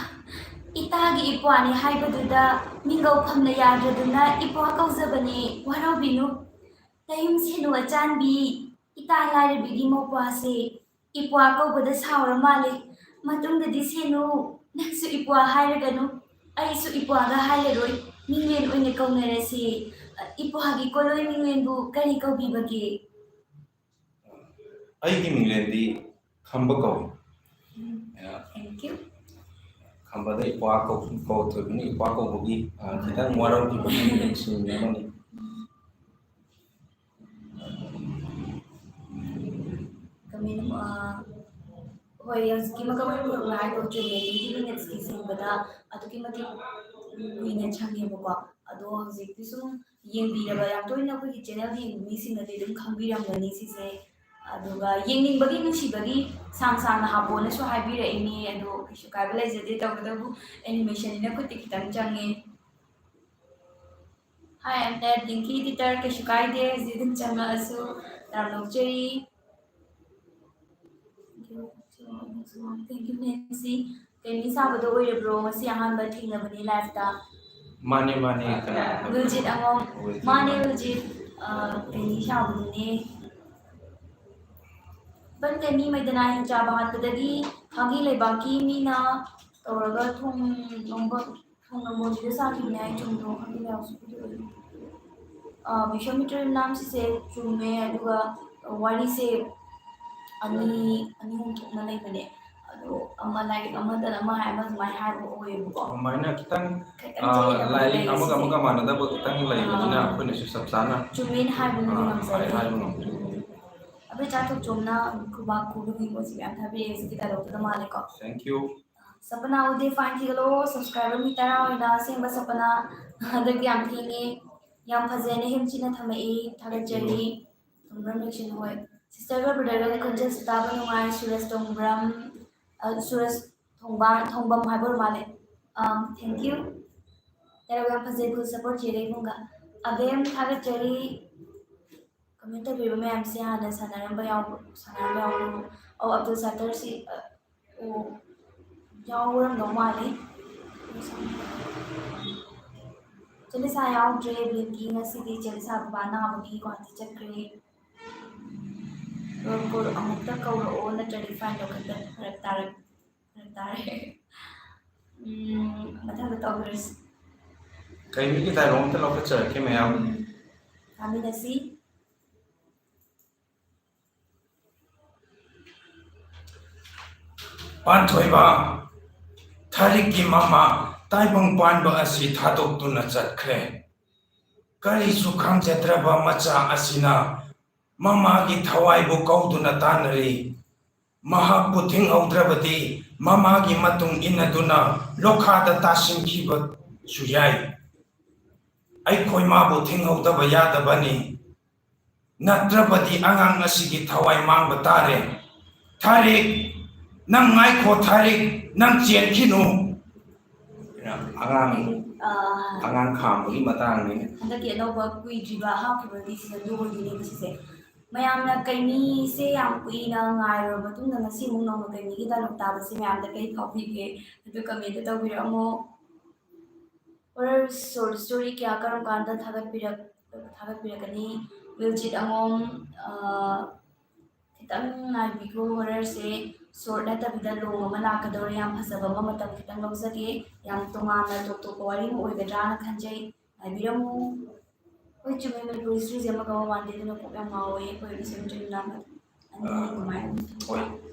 ꯏꯇꯥꯒꯤ ꯏꯄ꯭ꯋꯥꯅꯤ ꯍꯥꯏꯕꯗꯨꯗ ꯃꯤꯡꯒꯧ ꯐꯝꯅ ꯌꯥꯗ꯭ꯔꯗꯨꯅ ꯏꯄ꯭ꯋꯥ ꯀꯧꯖꯕꯅꯤ, ꯋꯥꯔꯧꯕꯤꯅꯨ꯫ ꯇꯌꯨꯝ ꯁꯦꯅꯨ ꯑꯆꯥꯟꯕꯤ, ꯏꯇꯥ ꯂꯥꯏꯔꯕꯤꯒꯤ ꯃꯧꯄ꯭ꯋꯥꯁꯦ ꯏꯄ꯭ꯋꯥ ꯀꯧꯕꯗ ꯁꯥꯎꯔ ꯃꯥꯜꯂꯦ꯫ ꯃꯇꯨꯡꯗꯗꯤ ꯁꯦꯅꯨ, ꯅꯪꯁꯨ ꯏꯄ꯭ꯋꯥ ꯍꯥꯏꯔꯒꯅꯨ, ꯑꯩꯁꯨ ꯏꯄ꯭ꯋꯥꯒ ꯍꯥꯏꯔꯔꯣꯏ, ꯃꯤꯡꯂꯦꯟ ꯑꯣꯏꯅ ꯀꯧꯅꯔꯁꯤ꯫ ꯏꯄ꯭ꯋꯥꯒꯤ ꯀꯣꯂꯣꯏ ꯃꯤꯡꯂꯦꯟꯕꯨ ꯀꯔꯤ ꯀꯧꯕꯤꯕꯒꯦ? ꯑꯩꯒꯤ ꯃꯤꯡꯂꯦꯟꯗꯤ ꯈꯝꯕ ꯀꯧꯏ꯫ Thank you. ꯈꯝꯕꯗ ꯏꯄ꯭ꯋꯥ ꯀꯧ-, ꯀꯧ-, ꯊꯣꯏꯕꯤꯅ ꯏꯄ꯭ꯋꯥ ꯀꯧꯕꯒꯤ, ꯑ, ꯈꯤꯇꯪ ꯋꯥꯔꯧꯈꯤꯕꯒꯤ ꯁꯤꯟ ꯑꯃꯅꯤ꯫ ꯀꯃꯦꯟ, ꯑ, ꯍꯣꯏ, ꯍꯧꯖꯤꯛꯀꯤ ꯃꯀꯛ ꯃꯌꯨꯝ ꯐꯔꯨꯝꯅ ꯍꯥꯏꯗꯣ ꯆꯨꯝꯃꯦ, twenty minutes ꯀꯤ ꯁꯦꯝꯕꯗ ꯑꯗꯨꯛꯀꯤ ꯃꯇꯤꯛ ꯀꯨꯏꯅ ꯆꯪꯉꯦꯕꯀꯣ꯫ ꯑꯗꯣ ꯍꯧꯖꯤꯛꯇꯤ ꯁꯨꯝ ꯌꯦꯡꯕꯤꯔꯕ, ꯌꯥꯝ ꯇꯣꯏꯅ ꯑꯩꯈꯣꯏꯒꯤ ꯆꯦꯅꯦꯜ ꯌꯦꯡꯕ ꯃꯤꯁꯤꯡꯅꯗꯤ ꯑꯗꯨꯝ ꯈꯪꯕꯤꯔꯝꯒꯅꯤ ꯁꯤꯁꯦ꯫ ꯑꯗꯨꯒ ꯌꯦꯡꯅꯤꯡꯕꯒꯤ, ꯅꯨꯡꯁꯤꯕꯒꯤ ꯁꯥꯡ ꯁꯥꯡꯅ ꯍꯥꯞꯄꯣꯅꯁꯨ ꯍꯥꯏꯕꯤꯔꯛꯏꯅꯦ, ꯑꯗꯣ ꯀꯩꯁꯨ ꯀꯥꯏꯕ ꯂꯩꯖꯗꯦ꯫ ꯇꯧꯕꯇꯕꯨ ꯑꯦꯅꯤꯃꯦꯁꯟꯅꯤꯅ ꯈꯨꯠꯇꯤ ꯈꯤꯇꯪ ꯆꯪꯉꯦ꯫ Hi, I'm Ted, Dinky editor, ꯀꯩꯁꯨ ꯀꯥꯏꯗꯦ ꯍꯧꯖꯤꯛ ꯑꯗꯨꯝ ꯆꯪꯉꯛꯑꯁꯨ ꯌꯥꯝ ꯅꯣꯛꯆꯔꯤ꯫ Thank you, Nancy. ꯀꯩꯅꯤ ꯁꯥꯕꯗꯣ ꯑꯣꯏꯔꯕ꯭ꯔꯣ? ꯉꯁꯤ ꯑꯍꯥꯟꯕ ꯊꯦꯡꯅꯕꯅꯤ ꯂꯥꯏꯐꯇ꯫ ꯃꯥꯅꯦ, ꯃꯥꯅꯦ, ꯀꯅꯥ? ꯋꯤꯜꯖꯤꯠ ꯑꯉꯣꯝ꯫ ꯋꯤꯜꯖꯤꯠ꯫ ꯃꯥꯅꯦ, ꯋꯤꯜꯖꯤꯠ, ꯑ, ꯀꯩꯅꯤ ꯁꯥꯕꯗꯨꯅꯦ꯫ ꯕꯟ ꯀꯩꯃꯤ ꯃꯩꯗꯅꯥ ꯍꯤꯡꯆꯥꯕ ꯍꯥꯠꯄꯗꯒꯤ ꯐꯥꯒꯤ ꯂꯩꯕꯥꯛꯀꯤ ꯃꯤꯅ ꯇꯧꯔꯒ ꯊꯣꯡ ꯂꯣꯝꯕ ꯊꯣꯡ ꯂꯣꯝꯕꯣꯝꯁꯤꯗ ꯁꯥꯈꯤꯕꯅꯦ꯫ ꯑꯩ ꯆꯨꯝꯗ꯭ꯔꯣ ꯈꯪꯗꯦ, ꯍꯧꯖꯤꯛꯄꯨꯗꯤ ꯑꯣꯏꯔꯦ꯫ ꯑ, ꯕꯤꯁ꯭ꯋꯥꯃꯤꯇ꯭ꯔ ꯅꯥꯝꯁꯤꯁꯦ ꯆꯨꯝꯃꯦ꯫ ꯑꯗꯨꯒ ꯋꯥꯔꯤꯁꯦ ꯑꯅꯤ ꯑꯅꯤ ꯑꯍꯨꯝ ꯊꯣꯛꯅ ꯂꯩꯕꯅꯦ꯫ ꯑꯗꯣ ꯑꯃ ꯂꯥꯏꯔꯤꯛ ꯑꯃꯗꯅ ꯑꯃ ꯍꯥꯏ, ꯑꯃ ꯑꯗꯨꯃꯥꯏꯅ ꯍꯥꯏꯕ ꯑꯣꯏꯌꯦꯕꯀꯣ꯫ ꯑꯗꯨꯃꯥꯏꯅ ꯈꯤꯇꯪ, ꯈꯤꯇꯪ ꯑ, ꯆꯌꯦꯠꯅꯕꯗꯤ ꯂꯥꯏꯔꯤꯛ ꯂꯩ ꯑꯃꯒ ꯁꯤꯁꯦ꯫ ꯑꯃꯒ ꯃꯥꯟꯅꯗꯕ ꯈꯤꯇꯪ ꯂꯩꯕꯅꯤꯅ ꯑꯥ꯫ ꯑꯩꯈꯣꯏꯅꯁꯨ ꯆꯞ ꯆꯥꯅ, ꯆꯨꯝꯃꯦꯅ ꯍꯥꯏꯕꯅꯗꯤ ꯑꯥ, ꯉꯝꯖꯗꯦ꯫ ꯍꯥꯏ-, ꯍꯥꯏꯕ ꯉꯝꯗꯦ꯫ ꯑꯗꯨ ꯆꯥꯊꯣꯛꯆꯣꯝꯅ ꯈꯨꯕꯥꯛ ꯈꯨꯕꯒꯤ ꯄꯣꯠꯁꯤ ꯃꯌꯥꯝ ꯊꯥꯕꯤꯔꯛꯑꯦ ꯍꯧꯖꯤꯛꯀꯤ dialogue ꯇꯨꯗ ꯃꯥꯜꯂꯦꯀꯣ꯫ Thank you꯫ ꯁꯄꯅꯥ ꯎꯗꯦ fine ꯊꯤꯒꯠꯂꯣ, subscriber ꯃꯤ ꯇꯔꯥ ꯑꯣꯏꯅ ꯑꯁꯦꯡꯕ ꯁꯄꯅꯥ꯫ ꯍꯟꯗꯛꯇꯤ ꯌꯥꯝ ꯊꯦꯡꯉꯦ꯫ ꯌꯥꯝ ꯐꯖꯩꯅ ꯍꯦꯝꯆꯤꯅ ꯊꯝꯃꯛꯏ, ꯊꯥꯒꯠꯆꯔꯤ꯫ ꯇꯣꯡꯕ꯭ꯔꯝ ꯂꯩꯁꯤꯟ ꯍꯣꯏ꯫ Sister ꯒ brother ꯒ ꯈꯣꯟꯖꯦꯜꯁꯤ ꯇꯥꯕ ꯅꯨꯡꯉꯥꯏ꯫ ꯁꯨꯔꯖ ꯇꯣꯡꯕ꯭ꯔꯝ, ꯑ, ꯁꯨꯔꯖ ꯊꯣꯡꯕ-, ꯊꯣꯡꯕꯝ ꯍꯥꯏꯕ ꯑꯣꯏꯔ ꯃꯥꯜꯂꯦ꯫ ꯑꯝ, thank you꯫ Dialogue ꯌꯥꯝ ꯐꯖꯩ, full support ꯆꯦꯔꯦ ꯏꯕꯨꯡꯒ꯫ ꯑꯕꯦꯝ ꯊꯥꯒꯠꯆꯔꯤ꯫ Comment ꯇꯧꯕꯤꯕ ꯃꯌꯥꯝꯁꯦ ꯍꯥꯟꯅ ꯁꯥꯟꯅꯔꯝꯕ ꯌꯥꯎꯕ, ꯁꯥꯟꯅꯔꯝꯕ ꯌꯥꯎꯕ? ꯑꯧ, ꯑꯕꯗꯨꯜ ꯁꯠꯇꯔꯁꯤ, ꯑ, ꯑꯣ, ꯌꯥꯎꯔꯝꯗꯧ ꯃꯥꯜꯂꯤ꯫ ꯆꯦꯂꯤꯁꯥ ꯌꯥꯎꯗ꯭ꯔꯦ, ꯕ꯭ꯂꯤꯡꯀꯤ ꯉꯁꯤꯗꯤ ꯆꯦꯂꯤꯁꯥ ꯕꯕꯥ ꯅꯥꯕꯒꯤ ꯒꯨꯍꯥꯇꯤ ꯆꯠꯈ꯭ꯔꯦ꯫ ꯔꯣꯜ ꯀꯣꯜ ꯑꯃꯨꯛꯇ ꯀꯧꯔꯛꯑꯣ, ꯅꯠꯇ꯭ꯔꯗꯤ fine ꯂꯧꯈꯠꯄ ꯐꯔꯛ ꯇꯥꯔꯦ, ꯐꯔꯛ ꯇꯥꯔꯦ꯫ ꯎꯝ, ꯃꯊꯪꯗ ꯇꯧꯈ꯭ꯔꯁꯤ꯫ ꯀꯩꯅꯣꯒꯤ dialogue ꯑꯝꯇ ꯂꯧꯈꯠꯆꯔꯛꯀꯦ ꯃꯌꯥꯝ꯫ ꯎꯝ, ꯇꯥꯃꯤꯟꯅꯁꯤ꯫ ꯄꯥꯟꯊꯣꯏꯕ, ꯊꯥꯔꯤꯛꯀꯤ ꯃꯃꯥ ꯇꯥꯏꯕꯪ ꯄꯥꯟꯕ ꯑꯁꯤ ꯊꯥꯗꯣꯛꯇꯨꯅ ꯆꯠꯈ꯭ꯔꯦ꯫ ꯀꯔꯤꯁꯨ ꯈꯪꯖꯗ꯭ꯔꯕ ꯃꯆꯥ ꯑꯁꯤꯅ ꯃꯃꯥꯒꯤ ꯊꯋꯥꯏꯕꯨ ꯀꯧꯗꯨꯅ ꯇꯥꯟꯅꯔꯤ꯫ ꯃꯍꯥꯛꯄꯨ ꯊꯤꯡꯍꯧꯗ꯭ꯔꯕꯗꯤ ꯃꯃꯥꯒꯤ ꯃꯇꯨꯡ ꯏꯟꯅꯗꯨꯅ ꯂꯣꯈꯥꯗ ꯇꯥꯁꯤꯟꯈꯤꯕꯁꯨ ꯌꯥꯏ꯫ ꯑꯩꯈꯣꯏ ꯃꯥꯕꯨ ꯊꯤꯡꯍꯧꯗꯕ ꯌꯥꯗꯕꯅꯤ꯫ ꯅꯠꯇ꯭ꯔꯕꯗꯤ ꯑꯉꯥꯡ ꯑꯁꯤꯒꯤ ꯊꯋꯥꯏ ꯃꯥꯡꯕ ꯇꯥꯔꯦ꯫ ꯊꯥꯔꯤꯛ, ꯅꯪ ꯉꯥꯏꯈꯣ ꯊꯥꯔꯤꯛ, ꯅꯪ ꯆꯦꯟꯈꯤꯅꯨ꯫ ꯑꯉꯥꯡ, ꯑꯥ꯫ ꯑꯉꯥꯡ ꯈꯥꯝꯕꯒꯤ ꯃꯇꯥꯡꯅꯤ꯫ ꯍꯟꯗꯛꯀꯤ ꯑꯅꯧꯕ ꯀꯨꯏꯗ꯭ꯔꯤꯕ ꯍꯥꯞꯈꯤꯕ season two ꯑꯣꯏꯗꯣꯏꯅꯦꯕ ꯁꯤꯁꯦ꯫ ꯃꯌꯥꯝꯅ ꯀꯩꯅꯤꯁꯦ ꯌꯥꯝ ꯀꯨꯏꯅ ꯉꯥꯏꯔꯕ ꯃꯇꯨꯡꯗ ꯉꯁꯤ ꯑꯃꯨꯛ ꯅꯧꯅ ꯀꯩꯅꯤꯒꯤ dialogue ꯇꯥꯕꯁꯦ ꯃꯌꯥꯝꯗ ꯀꯔꯤ ꯐꯥꯎꯕꯤꯒꯦ? ꯑꯗꯨ comment ꯇꯧꯕꯤꯔꯛꯑꯝꯃꯣ꯫ Horror short story ꯀꯌꯥ ꯀꯔꯝ ꯀꯥꯟꯗ ꯊꯥꯒꯠꯄꯤꯔꯛ-, ꯊꯥꯒꯠꯄꯤꯔꯛꯀꯅꯤ? ꯋꯤꯜꯖꯤꯠ ꯑꯉꯣꯝ, ꯑ, ꯈꯤꯇꯪ ꯉꯥꯏꯕꯤꯈꯣ, ꯍꯣꯔꯔꯁꯦ ꯁꯣꯔꯠ ꯅꯠꯇꯕꯤꯗ ꯂꯣꯡ ꯑꯃ ꯂꯥꯛꯀꯗꯧꯔꯦ꯫ ꯌꯥꯝ ꯐꯖꯕ ꯑꯃ, ꯃꯇꯝ ꯈꯤꯇꯪ ꯂꯧꯖꯒꯦ꯫ ꯌꯥꯝ ꯇꯣꯉꯥꯟꯅ ꯇꯣꯞ ꯇꯣꯞꯄ ꯋꯥꯔꯤ ꯑꯃ ꯑꯣꯏꯒꯗ꯭ꯔꯥꯅ ꯈꯟꯖꯩ꯫ ꯉꯥꯏꯕꯤꯔꯝꯃꯨ꯫ ꯍꯣꯏ, ꯆꯨꯝꯃꯦ, ꯃꯅꯤꯄꯨꯔ ꯍꯤꯁꯇ꯭ꯔꯤꯁꯦ ꯑꯃꯒ ꯑꯃ ꯃꯥꯟꯗꯦ, ꯑꯗꯨꯅ ꯀꯣꯛ ꯌꯥꯝ ꯉꯥꯎꯋꯦ꯫ ꯑꯩꯈꯣꯏ ꯃꯁꯦꯟ ꯃꯆꯤꯟ ꯃꯅꯥꯎ ꯑꯅꯤ ꯑꯥ, ꯑꯗꯨꯃꯥꯏꯅ꯫ ꯍꯣꯏ,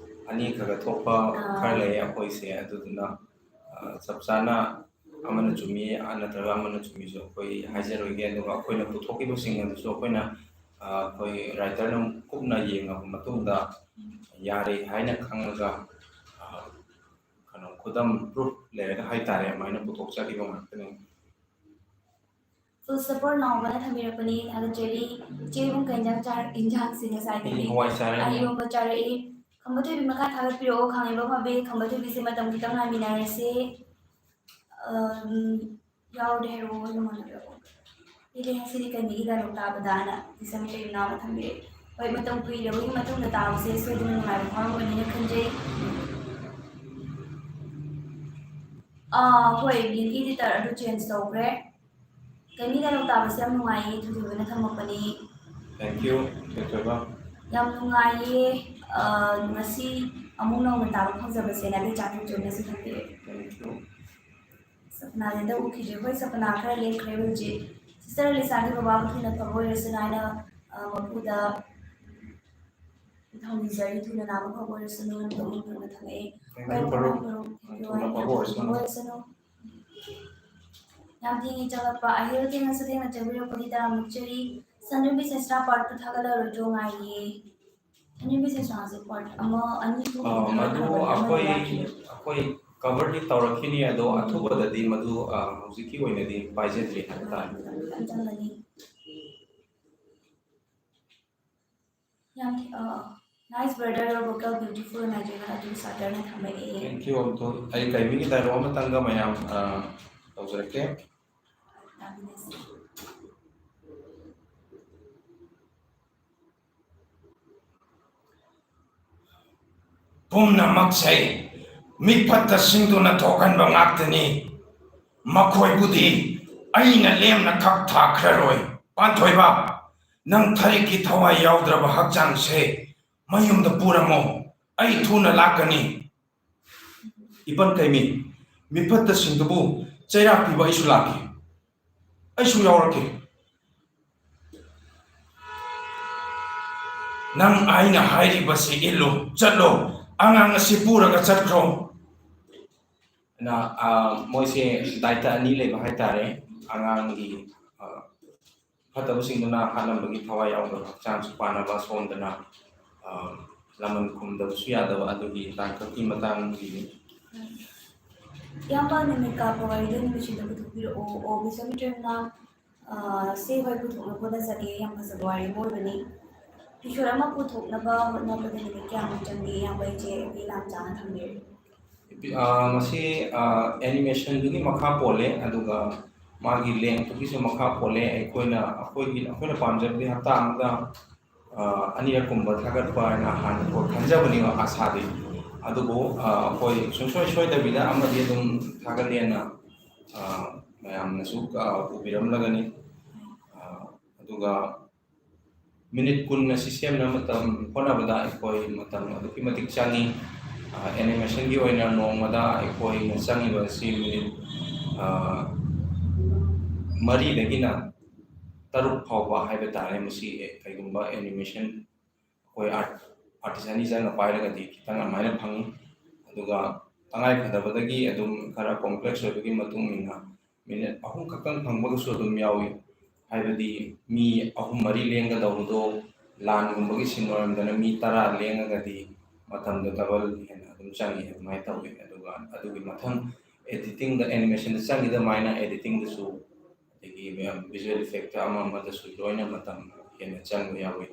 ꯑꯅꯤ ꯈꯔ ꯈꯔ ꯊꯣꯛꯄ ꯑꯥ꯫ ꯈꯔ ꯂꯩꯌꯦ ꯑꯩꯈꯣꯏꯁꯦ꯫ ꯑꯗꯨꯗꯨꯅ, ꯑꯥ, ꯆꯞ ꯆꯥꯅ ꯑꯃꯅ ꯆꯨꯝꯃꯤ ꯅꯠꯇ꯭ꯔꯒ ꯑꯃꯅ ꯆꯨꯝꯃꯤꯁꯨ ꯑꯩꯈꯣꯏ ꯍꯥꯏꯖꯔꯣꯏꯒꯦ꯫ ꯑꯗꯨꯒ ꯑꯩꯈꯣꯏꯅ ꯄꯨꯊꯣꯛꯈꯤꯕꯁꯤꯡ ꯑꯗꯨꯁꯨ ꯑꯩꯈꯣꯏꯅ, ꯑꯥ, ꯑꯩꯈꯣꯏ ꯔꯥꯏꯇꯔꯅ ꯀꯨꯞꯅ ꯌꯦꯡꯉꯕ ꯃꯇꯨꯡꯗ ꯌꯥꯔꯦ ꯍꯥꯏꯅ ꯈꯪꯉꯒ, ꯑꯥ, ꯀꯩꯅꯣ, ꯈꯨꯗꯝ, ꯄ꯭ꯔꯨꯐ ꯂꯩꯔꯒ ꯍꯥꯏꯇꯥꯔꯦ, ꯑꯗꯨꯃꯥꯏꯅ ꯄꯨꯊꯣꯛꯆꯈꯤꯕ ꯉꯥꯛꯇꯅꯤ꯫ ꯐꯨꯜ ꯁꯄꯣꯔꯠ ꯅꯥꯎꯕꯅ ꯊꯝꯕꯤꯔꯛꯄꯅꯤ, ꯊꯥꯒꯠꯆꯔꯤ꯫ ꯏꯆꯦ ꯏꯕꯨꯡ ꯀꯩ ꯏꯟꯖꯥꯡ ꯆꯥꯔ-, ꯏꯟꯖꯥꯡꯁꯤ ꯉꯁꯥꯏꯗꯒꯤ ꯎꯝ, ꯍꯋꯥꯏ ꯆꯥꯔꯦ꯫ ꯑꯩ ꯏꯔꯣꯝꯕ ꯆꯥꯔꯛꯏ꯫ ꯈꯝꯕ ꯊꯣꯏꯕꯤ ꯃꯈꯥ ꯊꯥꯒꯠꯄꯤꯔꯛꯑꯣ, ꯈꯥꯡꯉꯤꯕ ꯐꯕꯤ꯫ ꯈꯝꯕ ꯊꯣꯏꯕꯤꯁꯦ ꯃꯇꯝ ꯈꯤꯇꯪ ꯉꯥꯏꯃꯤꯟꯅꯔꯁꯦ꯫ ꯑꯝ, ꯌꯥꯎꯔꯗꯤ ꯍꯥꯏꯔꯛꯑꯣ, ꯑꯗꯨꯝ ꯍꯥꯏꯕꯤꯔꯛꯑꯣ꯫ ꯏꯗꯤ ꯉꯁꯤꯗꯤ ꯀꯩꯅꯤꯒꯤ ꯗꯥꯏꯂꯣꯛ ꯇꯥꯕꯗ ꯑꯅ ꯏꯆꯟ ꯀꯩ ꯏꯅꯥꯎꯅ ꯊꯝꯕꯤꯔꯛꯑꯦ꯫ ꯍꯣꯏ, ꯃꯇꯝ ꯀꯨꯏꯔꯕꯒꯤ ꯃꯇꯨꯡꯗ ꯇꯥꯕꯁꯦ ꯁꯣꯏꯗꯅ ꯅꯨꯡꯉꯥꯏꯕ ꯐꯥꯎꯔꯝꯒꯅꯤꯅ ꯈꯟꯖꯩ꯫ ꯑꯥ, ꯍꯣꯏ, ꯕꯤꯜꯒꯤ ꯏꯗꯤꯇꯔ ꯑꯗꯨ ꯆꯦꯟꯖ ꯇꯧꯈ꯭ꯔꯦ꯫ ꯀꯩꯅꯤ ꯗꯥꯏꯂꯣꯛ ꯇꯥꯕꯁꯦ ꯌꯥꯝ ꯅꯨꯡꯉꯥꯏꯌꯦ, ꯊꯣꯏꯊꯣꯏꯕꯅ ꯊꯝꯃꯛꯄꯅꯤ꯫ Thank you, ꯊꯣꯏꯊꯣꯏꯕ꯫ ꯌꯥꯝ ꯅꯨꯡꯉꯥꯏꯌꯦ, ꯑꯥ, ꯉꯁꯤ ꯑꯃꯨꯛ ꯅꯧꯅ ꯇꯥꯕ ꯐꯪꯖꯕꯁꯦꯅ ꯑꯗꯨ ꯆꯥꯟ ꯊꯣꯏꯊꯣꯏꯕꯅꯁꯨ ꯊꯝꯕꯤꯔꯛꯑꯦ꯫ Thank you꯫ ꯁꯄꯅꯥꯁꯦ ꯍꯟꯗꯛ ꯎꯈꯤꯗ꯭ꯔꯦ꯫ ꯑꯩꯈꯣꯏ ꯁꯄꯅꯥ ꯈꯔ ꯂꯦꯞꯈ꯭ꯔꯦ ꯍꯧꯖꯤꯛ꯫ ꯁꯤꯁꯇꯔ ꯂꯤꯁꯥꯒꯤ ꯕꯕꯥꯕꯨ ꯊꯨꯅ ꯐꯕ ꯑꯣꯏꯔꯁꯅꯨ ꯍꯥꯏꯅ, ꯑ, ꯃꯄꯨꯗ ꯊꯧꯅꯤꯖꯔꯤ, ꯊꯨꯅ ꯅꯥꯕ ꯐꯕ ꯑꯣꯏꯔꯁꯅꯨ ꯍꯥꯏꯅ ꯄꯨꯛꯅꯤꯡ ꯊꯧꯅ ꯊꯝꯃꯛꯑꯦ꯫ Thank you, ꯍꯣꯏ, ꯃꯔꯨꯞ꯫ ꯃꯔꯨꯞ, thank you, ꯊꯨꯅ ꯐꯕ ꯑꯣꯏꯔꯁꯅꯨ꯫ ꯐꯕ ꯑꯣꯏꯔꯁꯅꯨ꯫ ꯌꯥꯝ ꯊꯦꯡꯅ ꯆꯪꯂꯛꯄ, ꯑꯍꯤꯜ ꯊꯦꯡꯅꯁꯨ ꯊꯦꯡꯅ ꯆꯪꯕꯤꯔꯛꯄꯒꯤꯗꯃꯛ ꯆꯦꯔꯤ꯫ ꯁꯟꯗ꯭ꯔꯝꯕꯤ ꯁꯦꯁꯇ꯭ꯔꯥ part two ꯊꯥꯒꯠꯂꯔꯣꯏꯗ꯭ꯔꯣ? ꯉꯥꯏꯔꯤꯌꯦ꯫ ꯁꯟꯗ꯭ꯔꯝꯕꯤ ꯁꯦꯁꯇ꯭ꯔꯥꯁꯦ part ꯑꯃ, ꯑꯅꯤ ꯊꯣꯛꯅ ꯑ, ꯃꯗꯨ ꯊꯥꯒꯠꯈ꯭ꯔꯕꯅꯦ, ꯑꯃꯗꯤ ꯑꯩꯈꯣꯏ, ꯋꯥꯠꯂꯤ꯫ ꯑꯩꯈꯣꯏ coverꯗꯤ ꯇꯧꯔꯛꯈꯤꯅꯤ, ꯑꯗꯣ ꯎꯝ꯫ ꯑꯊꯨꯕꯗꯗꯤ ꯃꯗꯨ, ꯑ, ꯍꯧꯖꯤꯛꯀꯤ ꯑꯣꯏꯅꯗꯤ ꯄꯥꯏꯖꯗ꯭ꯔꯤ ꯍꯥꯏꯕ ꯇꯥꯔꯦ꯫ ꯈꯤꯇꯪ ꯆꯪꯒꯅꯤ꯫ ꯌꯥꯝ ꯊꯤ-, ꯑ, nice brother, your vocal beautiful, ꯍꯥꯏꯗꯅ ꯑꯗꯨꯝ ꯁꯥꯇꯔꯅ ꯊꯝꯃꯛꯑꯦ꯫ Thank you, ꯑꯗꯣ ꯑꯩ ꯀꯩꯃꯤꯒꯤ dialogue ꯑꯃꯇꯪꯒ ꯃꯌꯥꯝ, ꯑ, ꯇꯧꯖꯔꯛꯀꯦ꯫ ꯇꯥꯃꯤꯟꯅꯁꯤ꯫ ꯄꯨꯝꯅꯃꯛꯁꯦ ꯃꯤꯐꯠꯇꯁꯤꯡꯗꯨꯅ ꯊꯣꯛꯍꯟꯕ ꯉꯥꯛꯇꯅꯤ꯫ ꯃꯈꯣꯏꯕꯨꯗꯤ ꯑꯩꯅ ꯂꯦꯝꯅ ꯈꯛ ꯊꯥꯈ꯭ꯔꯔꯣꯏ꯫ ꯄꯥꯟꯊꯣꯏꯕ, ꯅꯪ ꯊꯔꯤꯛꯀꯤ ꯊꯋꯥꯏ ꯌꯥꯎꯗ꯭ꯔꯕ ꯍꯛꯆꯥꯡꯁꯦ ꯃꯌꯨꯝꯗ ꯄꯨꯔꯝꯃꯣ, ꯑꯩ ꯊꯨꯅ ꯂꯥꯛꯀꯅꯤ꯫ ꯏꯕꯟ ꯀꯩꯃꯤ, ꯃꯤꯐꯠꯇꯁꯤꯡꯗꯨꯕꯨ ꯆꯩꯔꯥꯛ ꯄꯤꯕ ꯑꯩꯁꯨ ꯂꯥꯛꯀꯦ, ꯑꯩꯁꯨ ꯌꯥꯎꯔꯛꯀꯦ꯫ ꯅꯪ ꯑꯩꯅ ꯍꯥꯏꯔꯤꯕꯁꯤ ꯏꯜꯂꯨ, ꯆꯠꯂꯣ, ꯑꯉꯥꯡ ꯑꯁꯤ ꯄꯨꯔꯒ ꯆꯠꯈ꯭ꯔꯣ꯫ ꯑꯗꯨꯅ, ꯑ, ꯃꯣꯏꯁꯦ ꯗꯥꯏꯇ ꯑꯅꯤ ꯂꯩꯕ ꯍꯥꯏꯇꯥꯔꯦ꯫ ꯑꯉꯥꯡꯒꯤ, ꯑ, ꯐꯠꯇꯕꯁꯤꯡꯗꯨꯅ ꯍꯥꯠꯂꯝꯕꯒꯤ ꯊꯋꯥꯏ ꯌꯥꯎꯗꯕ, ꯍꯛꯆꯥꯡꯁꯨ ꯄꯥꯟꯅꯕ ꯁꯣꯝꯗꯅ, ꯑ, ꯂꯃꯟ ꯈꯨꯝꯗꯕꯁꯨ ꯌꯥꯗꯕ ꯑꯗꯨꯒꯤ ꯇꯥꯡꯀꯛꯀꯤ ꯃꯇꯥꯡꯒꯤꯅꯤ꯫ ꯏꯌꯥꯝꯕ ꯅꯨꯃꯤꯠ ꯀꯥꯞꯄ ꯋꯥꯔꯤꯗꯣ ꯅꯨꯃꯤꯠꯁꯤꯡꯗ ꯄꯨꯊꯣꯛꯄꯤꯔꯛꯑꯣ꯫ ꯑꯣ, ꯕꯤꯁꯝ ꯇ꯭ꯔꯦꯝꯅ, ꯑ, ꯁꯦ ꯍꯣꯏ ꯄꯨꯊꯣꯛꯅꯕ ꯍꯣꯠꯅꯖꯒꯦ꯫ ꯌꯥꯝ ꯐꯖꯕ ꯋꯥꯔꯤ ꯑꯃ ꯑꯣꯏꯕꯅꯤ꯫ ꯏꯁꯣꯔ ꯑꯃ ꯄꯨꯊꯣꯛꯅꯕ ꯍꯣꯠꯅꯕꯗ ꯅꯨꯃꯤꯠ ꯀꯌꯥꯃꯨꯛ ꯆꯪꯒꯦ? ꯏꯌꯥꯝꯕ ꯑꯩꯁꯦ ꯑꯩꯈꯣꯏ ꯂꯥꯝ ꯆꯥꯅ ꯊꯝꯕꯤꯔꯦ꯫ ꯑ, ꯃꯁꯤ, ꯑ, ꯑꯦꯅꯤꯃꯦꯁꯟꯗꯨꯒꯤ ꯃꯈꯥ ꯄꯣꯜꯂꯦ, ꯑꯗꯨꯒ ꯃꯥꯒꯤ ꯂꯦꯡꯊꯨꯒꯤꯁꯨ ꯃꯈꯥ ꯄꯣꯜꯂꯦ꯫ ꯑꯩꯈꯣꯏꯅ, ꯑꯩꯈꯣꯏꯒꯤ, ꯑꯩꯈꯣꯏꯅ ꯄꯥꯝꯖꯕꯗꯤ ꯍꯞꯇꯥ ꯑꯃꯗ, ꯑ, ꯑꯅꯤꯔꯛꯀꯨꯝꯕ ꯊꯥꯒꯠꯄ ꯍꯥꯏꯅ ꯍꯥꯟꯅ ꯑꯩꯈꯣꯏ ꯈꯟꯖꯕꯅꯦꯕ, ꯑꯥꯁꯥꯗꯤ꯫ ꯑꯗꯨꯕꯨ, ꯑ, ꯑꯩꯈꯣꯏ ꯁꯨꯡꯁꯣꯏ ꯁꯣꯏꯗꯕꯤꯗ ꯑꯃꯗꯤ ꯑꯗꯨꯝ ꯊꯥꯒꯠꯂꯦꯅ, ꯑ, ꯃꯌꯥꯝꯅꯁꯨ, ꯑ, ꯎꯕꯤꯔꯝꯂꯒꯅꯤ꯫ ꯑ, ꯑꯗꯨꯒ ꯃꯤꯅꯤꯠ ꯀꯨꯟ ꯑꯁꯤ ꯁꯦꯝꯅꯕ ꯃꯇꯝ, ꯍꯣꯠꯅꯕꯗ ꯑꯩꯈꯣꯏ ꯃꯇꯝ ꯑꯗꯨꯛꯀꯤ ꯃꯇꯤꯛ ꯆꯪꯉꯤ꯫ ꯑ, ꯑꯦꯅꯤꯃꯦꯁꯟꯒꯤ ꯑꯣꯏꯅ ꯅꯣꯡꯃꯗ ꯑꯩꯈꯣꯏꯅ ꯆꯪꯉꯤꯕ ꯑꯁꯤ ꯃꯤꯅꯤꯠ, ꯑ, ꯃꯔꯤꯗꯒꯤꯅ ꯇꯔꯨꯛ ꯐꯥꯎꯕ ꯍꯥꯏꯕ ꯇꯥꯔꯦ꯫ ꯃꯁꯤ ꯀꯩꯒꯨꯝꯕ ꯑꯦꯅꯤꯃꯦꯁꯟ ꯑꯩꯈꯣꯏ ꯑꯥꯔꯠ, ꯑꯥꯔꯇꯤꯁ ꯑꯅꯤ ꯆꯪꯅ ꯄꯥꯏꯔꯒꯗꯤ ꯈꯤꯇꯪ ꯑꯗꯨꯃꯥꯏꯅ ꯐꯪꯉꯤ꯫ ꯑꯗꯨꯒ ꯇꯉꯥꯏ ꯐꯗꯕꯗꯒꯤ ꯑꯗꯨꯝ ꯈꯔ ꯀꯣꯝꯄ꯭ꯂꯦꯛꯁ ꯑꯣꯏꯕꯒꯤ ꯃꯇꯨꯡ ꯏꯟꯅ ꯃꯤꯅꯤꯠ ꯑꯍꯨꯝ ꯈꯛꯇꯪ ꯐꯪꯕꯒꯁꯨ ꯑꯗꯨꯝ ꯌꯥꯎꯏ꯫ ꯍꯥꯏꯕꯗꯤ ꯃꯤ ꯑꯍꯨꯝ ꯃꯔꯤ ꯂꯦꯡꯒꯗꯧꯕꯗꯣ ꯂꯥꯟꯒꯨꯝꯕꯒꯤ ꯁꯤꯟ ꯑꯣꯏꯔꯝꯗꯅ ꯃꯤ ꯇꯔꯥ ꯂꯦꯡꯉꯒꯗꯤ ꯃꯇꯝꯗꯣ ꯗꯕꯜ ꯍꯦꯟꯅ ꯑꯗꯨꯝ ꯆꯪꯉꯤ ꯑꯗꯨꯃꯥꯏꯅ ꯇꯧꯋꯤ꯫ ꯑꯗꯨꯒ ꯑꯗꯨꯒꯤ ꯃꯊꯪ ꯑꯦꯗꯤꯇꯤꯡꯗ, ꯑꯦꯅꯤꯃꯦꯁꯟꯗ ꯆꯪꯉꯤꯗ ꯑꯗꯨꯃꯥꯏꯅ ꯑꯦꯗꯤꯇꯤꯡꯗꯁꯨ, ꯑꯗꯒꯤ ꯃꯌꯥꯝ ꯚꯤꯖꯨꯋꯦꯜ ꯏꯐꯦꯛꯇ ꯑꯃ ꯑꯃꯗꯁꯨ ꯂꯣꯏꯅ ꯃꯇꯝ ꯍꯦꯟꯅ ꯆꯪꯕ ꯌꯥꯎꯋꯤ꯫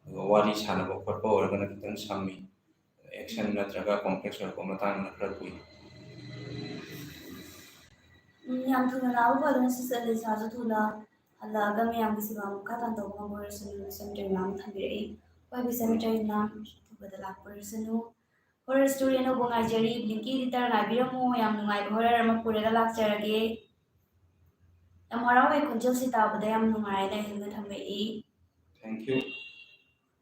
ꯑꯗꯨꯒ ꯋꯥꯔꯤ ꯁꯥꯟꯅꯕ ꯈꯣꯠꯄ ꯑꯣꯏꯔꯒꯅ ꯈꯤꯇꯪ ꯁꯝꯃꯤ, ꯑꯦꯛꯁꯟ ꯅꯠꯇ꯭ꯔꯒ ꯀꯣꯝꯄ꯭ꯂꯦꯛꯁ ꯑꯣꯏꯔꯛꯄ ꯃꯇꯥꯡꯗꯅ ꯈꯔ ꯀꯨꯏ꯫ ꯎꯝ, ꯌꯥꯝ ꯊꯨꯅ ꯂꯥꯛꯄ ꯐꯗꯅ ꯁꯤꯁꯇꯔ ꯂꯤꯁꯥꯁꯨ ꯊꯨꯅ ꯍꯜꯂꯛꯑꯒ ꯃꯌꯥꯝꯒꯤ ꯁꯦꯕꯥ ꯃꯈꯥ ꯇꯥꯅ ꯇꯧꯕ ꯉꯝꯕ ꯑꯣꯏꯔꯁꯅꯨ꯫ ꯕꯤꯁꯝ ꯇ꯭ꯔꯦꯝꯅ ꯑꯃ ꯊꯝꯕꯤꯔꯛꯏ꯫ ꯍꯣꯏ, ꯕꯤꯁꯝ ꯇ꯭ꯔꯦꯝꯅ ꯊꯨꯕꯗ ꯂꯥꯛꯄ ꯑꯣꯏꯔꯁꯅꯨ꯫ ꯍꯣꯔꯔ ꯁ꯭ꯇꯣꯔꯤ ꯑꯅꯧꯕ ꯉꯥꯏꯖꯔꯤ꯫ ꯕ꯭ꯂꯤꯡꯀꯤ ꯏꯗꯤꯇꯔ ꯉꯥꯏꯕꯤꯔꯝꯃꯨ, ꯌꯥꯝ ꯅꯨꯡꯉꯥꯏꯕ ꯍꯣꯔꯔ ꯑꯃ ꯄꯨꯔꯒ ꯂꯥꯛꯆꯔꯒꯦ꯫ ꯌꯥꯝ ꯍꯔꯥꯎꯋꯦ ꯈꯣꯟꯖꯦꯜꯁꯤ ꯇꯥꯕꯗ, ꯌꯥꯝ ꯅꯨꯡꯉꯥꯏ꯫ ꯂꯩꯍꯟꯅ ꯊꯝꯃꯛꯏ꯫ Thank you꯫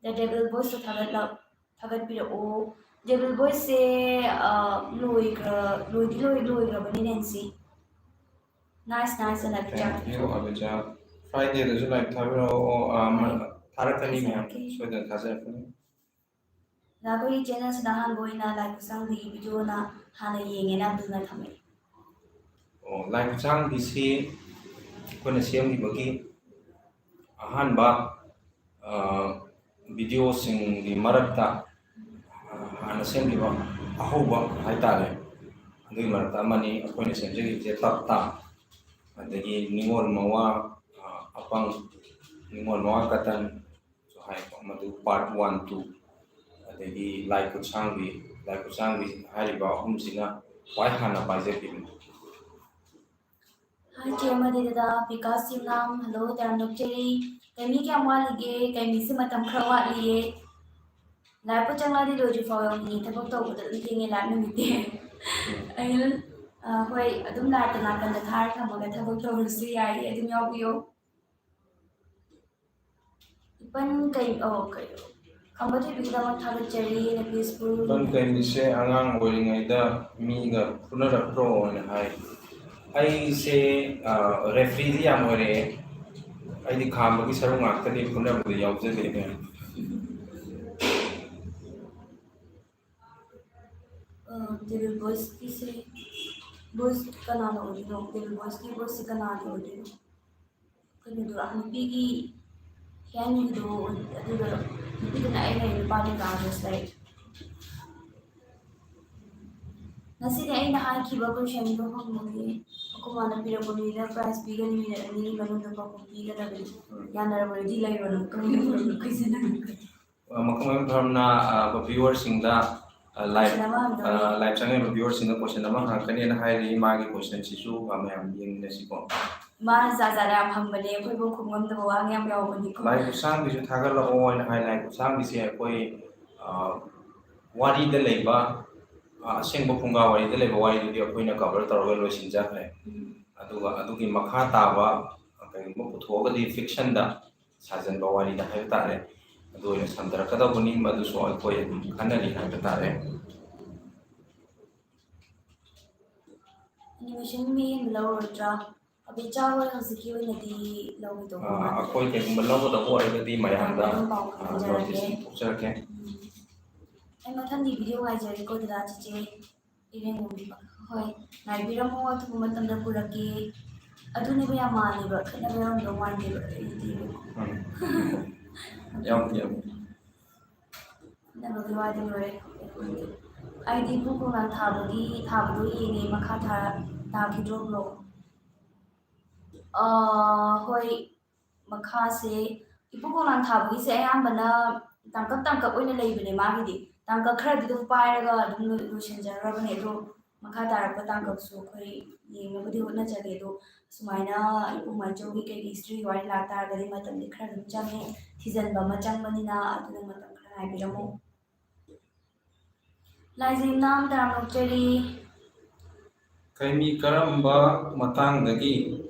The Devil Boys ꯁꯨ ꯊꯥꯒꯠꯂꯛ ꯊꯥꯒꯠꯄꯤꯔꯛꯑꯣ꯫ Devil Boys ꯁꯦ ꯂꯣꯏꯈ꯭ꯔ ꯂꯣꯏꯗꯤ ꯂꯣꯏ ꯂꯣꯏꯈ꯭ꯔꯕꯅꯤ ꯅꯦꯟꯁꯤ꯫ Nice, nice, ꯑꯅꯥꯕꯤꯆꯥ꯫ Thank you, ꯑꯕꯤꯆꯥ꯫ Friday ꯗꯁꯨ ꯂꯥꯏꯛ ꯊꯥꯕꯤꯔꯛꯑꯣ꯫ ꯑꯥ, ꯃ- ꯊꯥꯔꯛꯀꯅꯤ ꯃꯌꯥꯝ꯫ ꯊꯥꯖꯔꯛꯀꯦ꯫ ꯁꯣꯏꯗꯅ ꯊꯥꯖꯔꯛꯀꯅꯤ꯫ ꯑꯩꯈꯣꯏꯒꯤ ꯆꯦꯅꯦꯜꯁꯤꯗ ꯑꯍꯥꯟꯕ ꯑꯣꯏꯅ ꯂꯥꯏ ꯈꯨꯠꯁꯥꯡꯕꯤꯒꯤ ꯚꯤꯗꯤꯑꯣꯅ ꯍꯥꯟꯅ ꯌꯦꯡꯉꯦꯅ ꯑꯗꯨꯅ ꯊꯝꯃꯛꯑꯦ꯫ ꯑꯣ, ꯂꯥꯏ ꯈꯨꯠꯁꯥꯡꯕꯤꯁꯤ ꯑꯩꯈꯣꯏꯅ ꯁꯦꯝꯈꯤꯕꯒꯤ ꯑꯍꯥꯟꯕ, ꯑ, ꯚꯤꯗꯤꯑꯣꯁꯤꯡꯒꯤ ꯃꯔꯛꯇ, ꯑ, ꯍꯥꯟꯅ ꯁꯦꯝꯈꯤꯕ ꯑꯍꯧꯕ ꯍꯥꯏꯇꯥꯔꯦ, ꯑꯗꯨꯒꯤ ꯃꯔꯛꯇ ꯑꯃꯅꯤ꯫ ꯑꯩꯈꯣꯏꯅ ꯁꯦꯝꯖꯈꯤꯕꯁꯦ ꯇꯞꯇꯥ, ꯑꯗꯒꯤ ꯅꯤꯉꯣꯜ ꯃꯋꯥ, ꯑ, ꯑꯄꯪ, ꯅꯤꯉꯣꯜ ꯃꯋꯥ ꯀꯇꯟꯁꯨ ꯍꯥꯏꯀꯣ, ꯃꯗꯨ part one, two, ꯑꯗꯒꯤ ꯂꯥꯏ ꯈꯨꯠꯁꯥꯡꯕꯤ, ꯂꯥꯏ ꯈꯨꯠꯁꯥꯡꯕꯤ ꯍꯥꯏꯔꯤꯕ ꯑꯍꯨꯝꯁꯤꯅ ꯈ꯭ꯋꯥꯏ ꯍꯥꯟꯅ ꯄꯥꯏꯖꯈꯤꯕꯅꯤ꯫ ꯍꯥꯏ ꯆꯦ ꯑꯃꯗꯤ ꯗꯗꯥ ꯕꯤꯀꯥꯁ ꯌꯨꯝꯅꯥꯝ, ꯍꯜꯂꯣ, ꯇꯔꯥꯝꯅ ꯅꯣꯛꯆꯔꯤ꯫ ꯀꯩꯃꯤ ꯀꯌꯥꯝ ꯋꯥꯠꯂꯤꯒꯦ? ꯀꯩꯃꯤꯁꯤ ꯃꯇꯝ ꯈꯔ ꯋꯥꯠꯂꯤꯌꯦ꯫ ꯂꯥꯏꯞꯄꯨ ꯆꯪꯂꯛꯑꯗꯤ ꯂꯣꯏꯗ꯭ꯔꯤ ꯐꯥꯎ ꯌꯥꯎꯅꯤꯡꯉꯤ꯫ ꯊꯕꯛ ꯇꯧꯕꯗ ꯑꯗꯨꯝ ꯊꯦꯡꯉꯦ ꯂꯥꯏꯞ ꯅꯨꯃꯤꯠꯇꯤ꯫ ꯑꯩꯅ, ꯑ, ꯍꯣꯏ, ꯑꯗꯨꯝ ꯂꯥꯏꯞꯇ ꯅꯥꯀꯟꯗ ꯊꯥꯔ ꯊꯝꯃꯒ ꯊꯕꯛ ꯇꯧꯔꯁꯨ ꯌꯥꯏꯌꯦ, ꯑꯗꯨꯝ ꯌꯥꯎꯕꯤꯌꯣ꯫ ꯏꯄꯟ ꯀꯩ-, ꯑꯣ, ꯀꯩ-, ꯈꯝꯕ ꯊꯣꯏꯕꯤꯒꯤꯗꯃꯛ ꯊꯥꯒꯠꯆꯔꯤ, ꯅꯄꯤꯁꯄꯨ꯫ ꯏꯄꯟ ꯀꯩꯃꯤꯁꯦ ꯑꯉꯥꯡ ꯑꯣꯏꯔꯤꯉꯩꯗ ꯃꯤꯒ ꯐꯨꯅꯔꯛꯇ꯭ꯔꯣ ꯍꯥꯏꯅ ꯍꯥꯏ꯫ ꯑꯩꯁꯦ, ꯑ, ꯔꯦꯐ꯭ꯔꯤꯗꯤ ꯌꯥꯝ ꯑꯣꯏꯔꯛꯑꯦ꯫ ꯑꯩꯗꯤ ꯈꯥꯝꯕꯒꯤ ꯁꯔꯨꯛ ꯉꯥꯛꯇꯅꯤ, ꯐꯨꯅꯕꯗꯤ ꯌꯥꯎꯖꯗꯦ꯫ ꯑ, ꯗꯦꯕꯤꯜ ꯕꯣꯏꯁꯀꯤꯁꯦ, ꯕꯣꯏꯁ ꯀꯅꯥꯅ ꯑꯣꯏꯗꯣꯏꯅꯣ? ꯗꯦꯕꯤꯜ ꯕꯣꯏꯁꯀꯤ ꯕꯣꯏꯁꯁꯦ ꯀꯅꯥꯒꯤ ꯑꯣꯏꯗꯣꯏꯅꯣ? ꯀꯩꯅꯣꯗꯨꯔꯥ, ꯅꯨꯄꯤꯒꯤ ꯍꯦꯟꯒꯤꯗꯣ, ꯑꯗꯨꯗꯨꯔꯥ? ꯅꯨꯄꯤꯗꯨꯅ ꯑꯩ ꯂꯩ, ꯅꯨꯄꯥꯗꯨꯅ ꯑꯥꯔ ꯑꯦꯁ ꯂꯩ꯫ ꯉꯁꯤꯗꯤ ꯑꯩꯅ ꯍꯥꯏꯈꯤꯕ ꯀꯣꯏꯁꯟꯗꯣ ꯍꯪꯕꯒꯤ ꯑꯩꯈꯣꯏ ꯃꯥꯅ ꯄꯤꯔꯛꯄ ꯃꯤꯗ ꯄ꯭ꯔꯥꯏꯖ ꯄꯤꯒꯅꯤ, ꯃꯤꯅꯤꯠ ꯑꯅꯤꯒꯤ ꯃꯅꯨꯡꯗ ꯄꯥꯎꯈꯨꯝ ꯄꯤꯒꯗꯕꯅꯤ꯫ ꯌꯥꯅꯔꯕꯗꯤ ꯂꯩꯔꯣ ꯅꯪ ꯀꯃꯥꯏꯅ ꯇꯧꯔꯤꯅꯣ? ꯑ, ꯃꯈꯪ ꯃꯈꯪ ꯊꯝꯅ, ꯑ, ꯚ꯭ꯌꯨꯋꯔꯁꯤꯡꯗ, ꯑ, ꯂꯥꯏꯚ, ꯀꯣꯏꯁꯟ ꯑꯃ ꯍꯪꯗꯣꯏꯅꯦ꯫ ꯑ, ꯂꯥꯏꯚ ꯆꯪꯉꯛꯏꯕ ꯚ꯭ꯌꯨꯋꯔꯁꯤꯡꯗ ꯀꯣꯏꯁꯟ ꯑꯃ ꯍꯪꯉꯛꯀꯅꯦꯅ ꯍꯥꯏꯔꯤ꯫ ꯃꯥꯒꯤ ꯀꯣꯏꯁꯟꯁꯤꯁꯨ, ꯑ, ꯃꯌꯥꯝ ꯌꯦꯡꯃꯤꯟꯅꯁꯤꯀꯣ꯫ ꯃꯥꯅ ꯖꯥꯠ ꯖꯥꯠ ꯌꯥꯝ ꯍꯪꯕꯅꯦ, ꯑꯩꯈꯣꯏꯕꯨ ꯈꯨꯝꯉꯝꯗꯕ ꯋꯥ ꯌꯥꯝ ꯌꯥꯎꯕꯅꯤꯀꯣ꯫ ꯂꯥꯏ ꯈꯨꯠꯁꯥꯡꯕꯤꯁꯨ ꯊꯥꯒꯠꯂꯛꯑꯣ ꯍꯥꯏꯅ ꯍꯥꯏ꯫ ꯂꯥꯏ ꯈꯨꯠꯁꯥꯡꯕꯤꯁꯦ ꯑꯩꯈꯣꯏ, ꯑ, ꯋꯥꯔꯤꯗ ꯂꯩꯕ, ꯑ, ꯑꯁꯦꯡꯕ ꯐꯨꯡꯒꯥ ꯋꯥꯔꯤꯗ ꯂꯩꯕ ꯋꯥꯔꯤꯗꯨꯗꯤ ꯑꯩꯈꯣꯏꯅ ꯀꯚꯔ ꯇꯧꯔꯒ ꯂꯣꯏꯁꯤꯟꯖꯈ꯭ꯔꯦ꯫ ꯎꯝ꯫ ꯑꯗꯨꯒ ꯑꯗꯨꯒꯤ ꯃꯈꯥ ꯇꯥꯕ ꯀꯔꯤꯒꯨꯝꯕ ꯄꯨꯊꯣꯛꯑꯒꯗꯤ ꯐꯤꯛꯁꯟꯗ ꯁꯥꯖꯟꯕ ꯋꯥꯔꯤꯗ ꯍꯥꯏꯕ ꯇꯥꯔꯦ꯫ ꯑꯗꯨ ꯑꯣꯏꯅ ꯁꯟꯗꯔꯛꯀꯗꯧꯕꯅꯤ꯫ ꯃꯗꯨꯁꯨ ꯑꯩꯈꯣꯏ ꯑꯗꯨꯝ ꯈꯟꯅꯔꯤ ꯍꯥꯏꯕ ꯇꯥꯔꯦ꯫ ꯑꯦꯅꯤꯃꯦꯁꯟ ꯃꯤ ꯑꯃ ꯂꯧꯔꯣꯏꯗ꯭ꯔꯥ? ꯑꯕꯤꯆꯥ ꯍꯣꯏ ꯍꯧꯖꯤꯛꯀꯤ ꯑꯣꯏꯅꯗꯤ ꯂꯧꯒꯗꯧꯕ ꯑꯥ, ꯃꯥꯟꯗ꯭ꯔꯦ꯫ ꯑꯩꯈꯣꯏ ꯀꯩꯒꯨꯝꯕ ꯂꯧꯒꯗꯧꯕ ꯑꯣꯏꯔꯒꯗꯤ ꯃꯌꯥꯝꯗ, ꯑꯗꯨꯝ ꯄꯥꯎ ꯑꯥ, ꯐꯥꯎꯖꯔꯛꯀꯦ꯫ ꯅꯣꯇꯤꯁ ꯊꯣꯛꯆꯔꯛꯀꯦ꯫ ꯎꯝ꯫ ꯑꯩ ꯃꯊꯪꯒꯤ ꯚꯤꯗꯤꯑꯣ ꯉꯥꯏꯖꯔꯤꯀꯣ ꯗꯗꯥ ꯆꯤꯆꯦ꯫ ꯏꯔꯦꯡꯕꯝꯒꯤ ꯄꯥ-, ꯍꯣꯏ, ꯉꯥꯏꯕꯤꯔꯝꯃꯣ, ꯑꯊꯨꯕ ꯃꯇꯝꯗ ꯄꯨꯔꯛꯀꯦ꯫ ꯑꯗꯨꯅꯦꯕ ꯌꯥꯝ ꯃꯥꯜꯂꯦꯕ, ꯈꯠꯅꯕ ꯌꯥꯎꯔꯝꯗꯧ ꯃꯥꯟꯗꯦꯕ ꯑꯩꯗꯤ꯫ ꯎꯝ꯫ ꯌꯥꯎꯗꯦ, ꯌꯥꯎꯗꯦ꯫ ꯈꯠꯅꯕꯒꯤ ꯋꯥꯗꯤ ꯂꯣꯏꯔꯦ꯫ ꯑꯩꯗꯤ ꯏꯄꯨ ꯈꯣꯡꯅꯥꯡ ꯊꯥꯕꯒꯤ, ꯊꯥꯕꯗꯣ ꯌꯦꯡꯉꯦ, ꯃꯈꯥ ꯊꯥ-, ꯇꯥꯈꯤꯗ꯭ꯔꯣ vlog? ꯑꯥ, ꯍꯣꯏ, ꯃꯈꯥꯁꯦ ꯏꯄꯨ ꯈꯣꯡꯅꯥꯡ ꯊꯥꯕꯒꯤꯁꯦ ꯑꯌꯥꯝꯕꯅ ꯇꯥꯡꯀꯛ ꯇꯥꯡꯀꯛ ꯑꯣꯏꯅ ꯂꯩꯕꯅꯦ ꯃꯥꯒꯤꯗꯤ꯫ ꯇꯥꯡꯀꯛ ꯈꯔꯗꯤ ꯑꯗꯨꯝ ꯄꯥꯏꯔꯒ ꯑꯗꯨꯝ ꯂꯣꯏ-, ꯂꯣꯏꯁꯤꯟꯖꯈ꯭ꯔꯕꯅꯦ꯫ ꯑꯗꯣ ꯃꯈꯥ ꯇꯥꯔꯛꯄ ꯇꯥꯡꯀꯛꯁꯨ ꯑꯩꯈꯣꯏ ꯌꯦꯡꯅꯕꯗꯤ ꯍꯣꯠꯅꯖꯒꯦ꯫ ꯑꯗꯣ ꯁꯨꯃꯥꯏꯅ ꯏꯄꯨ ꯃꯥꯏꯆꯧꯒꯤ ꯀꯩꯒꯤ historyꯒꯤ ꯋꯥꯔꯤ ꯂꯥꯛꯇꯥꯔꯒꯗꯤ ꯃꯇꯝꯗꯤ ꯈꯔ ꯑꯗꯨꯝ ꯆꯪꯉꯦ, ꯊꯤꯖꯤꯟꯕ ꯑꯃ ꯆꯪꯕꯅꯤꯅ꯫ ꯑꯗꯨꯅ ꯃꯇꯝ ꯈꯔ ꯉꯥꯏꯕꯤꯔꯝꯃꯨ꯫ ꯂꯥꯏꯖꯦꯡꯅ ꯇꯔꯥꯝꯅ ꯑꯣꯛꯆꯔꯤ꯫ ꯀꯩꯃꯤ ꯀꯔꯝꯕ ꯃꯇꯥꯡꯗꯒꯤ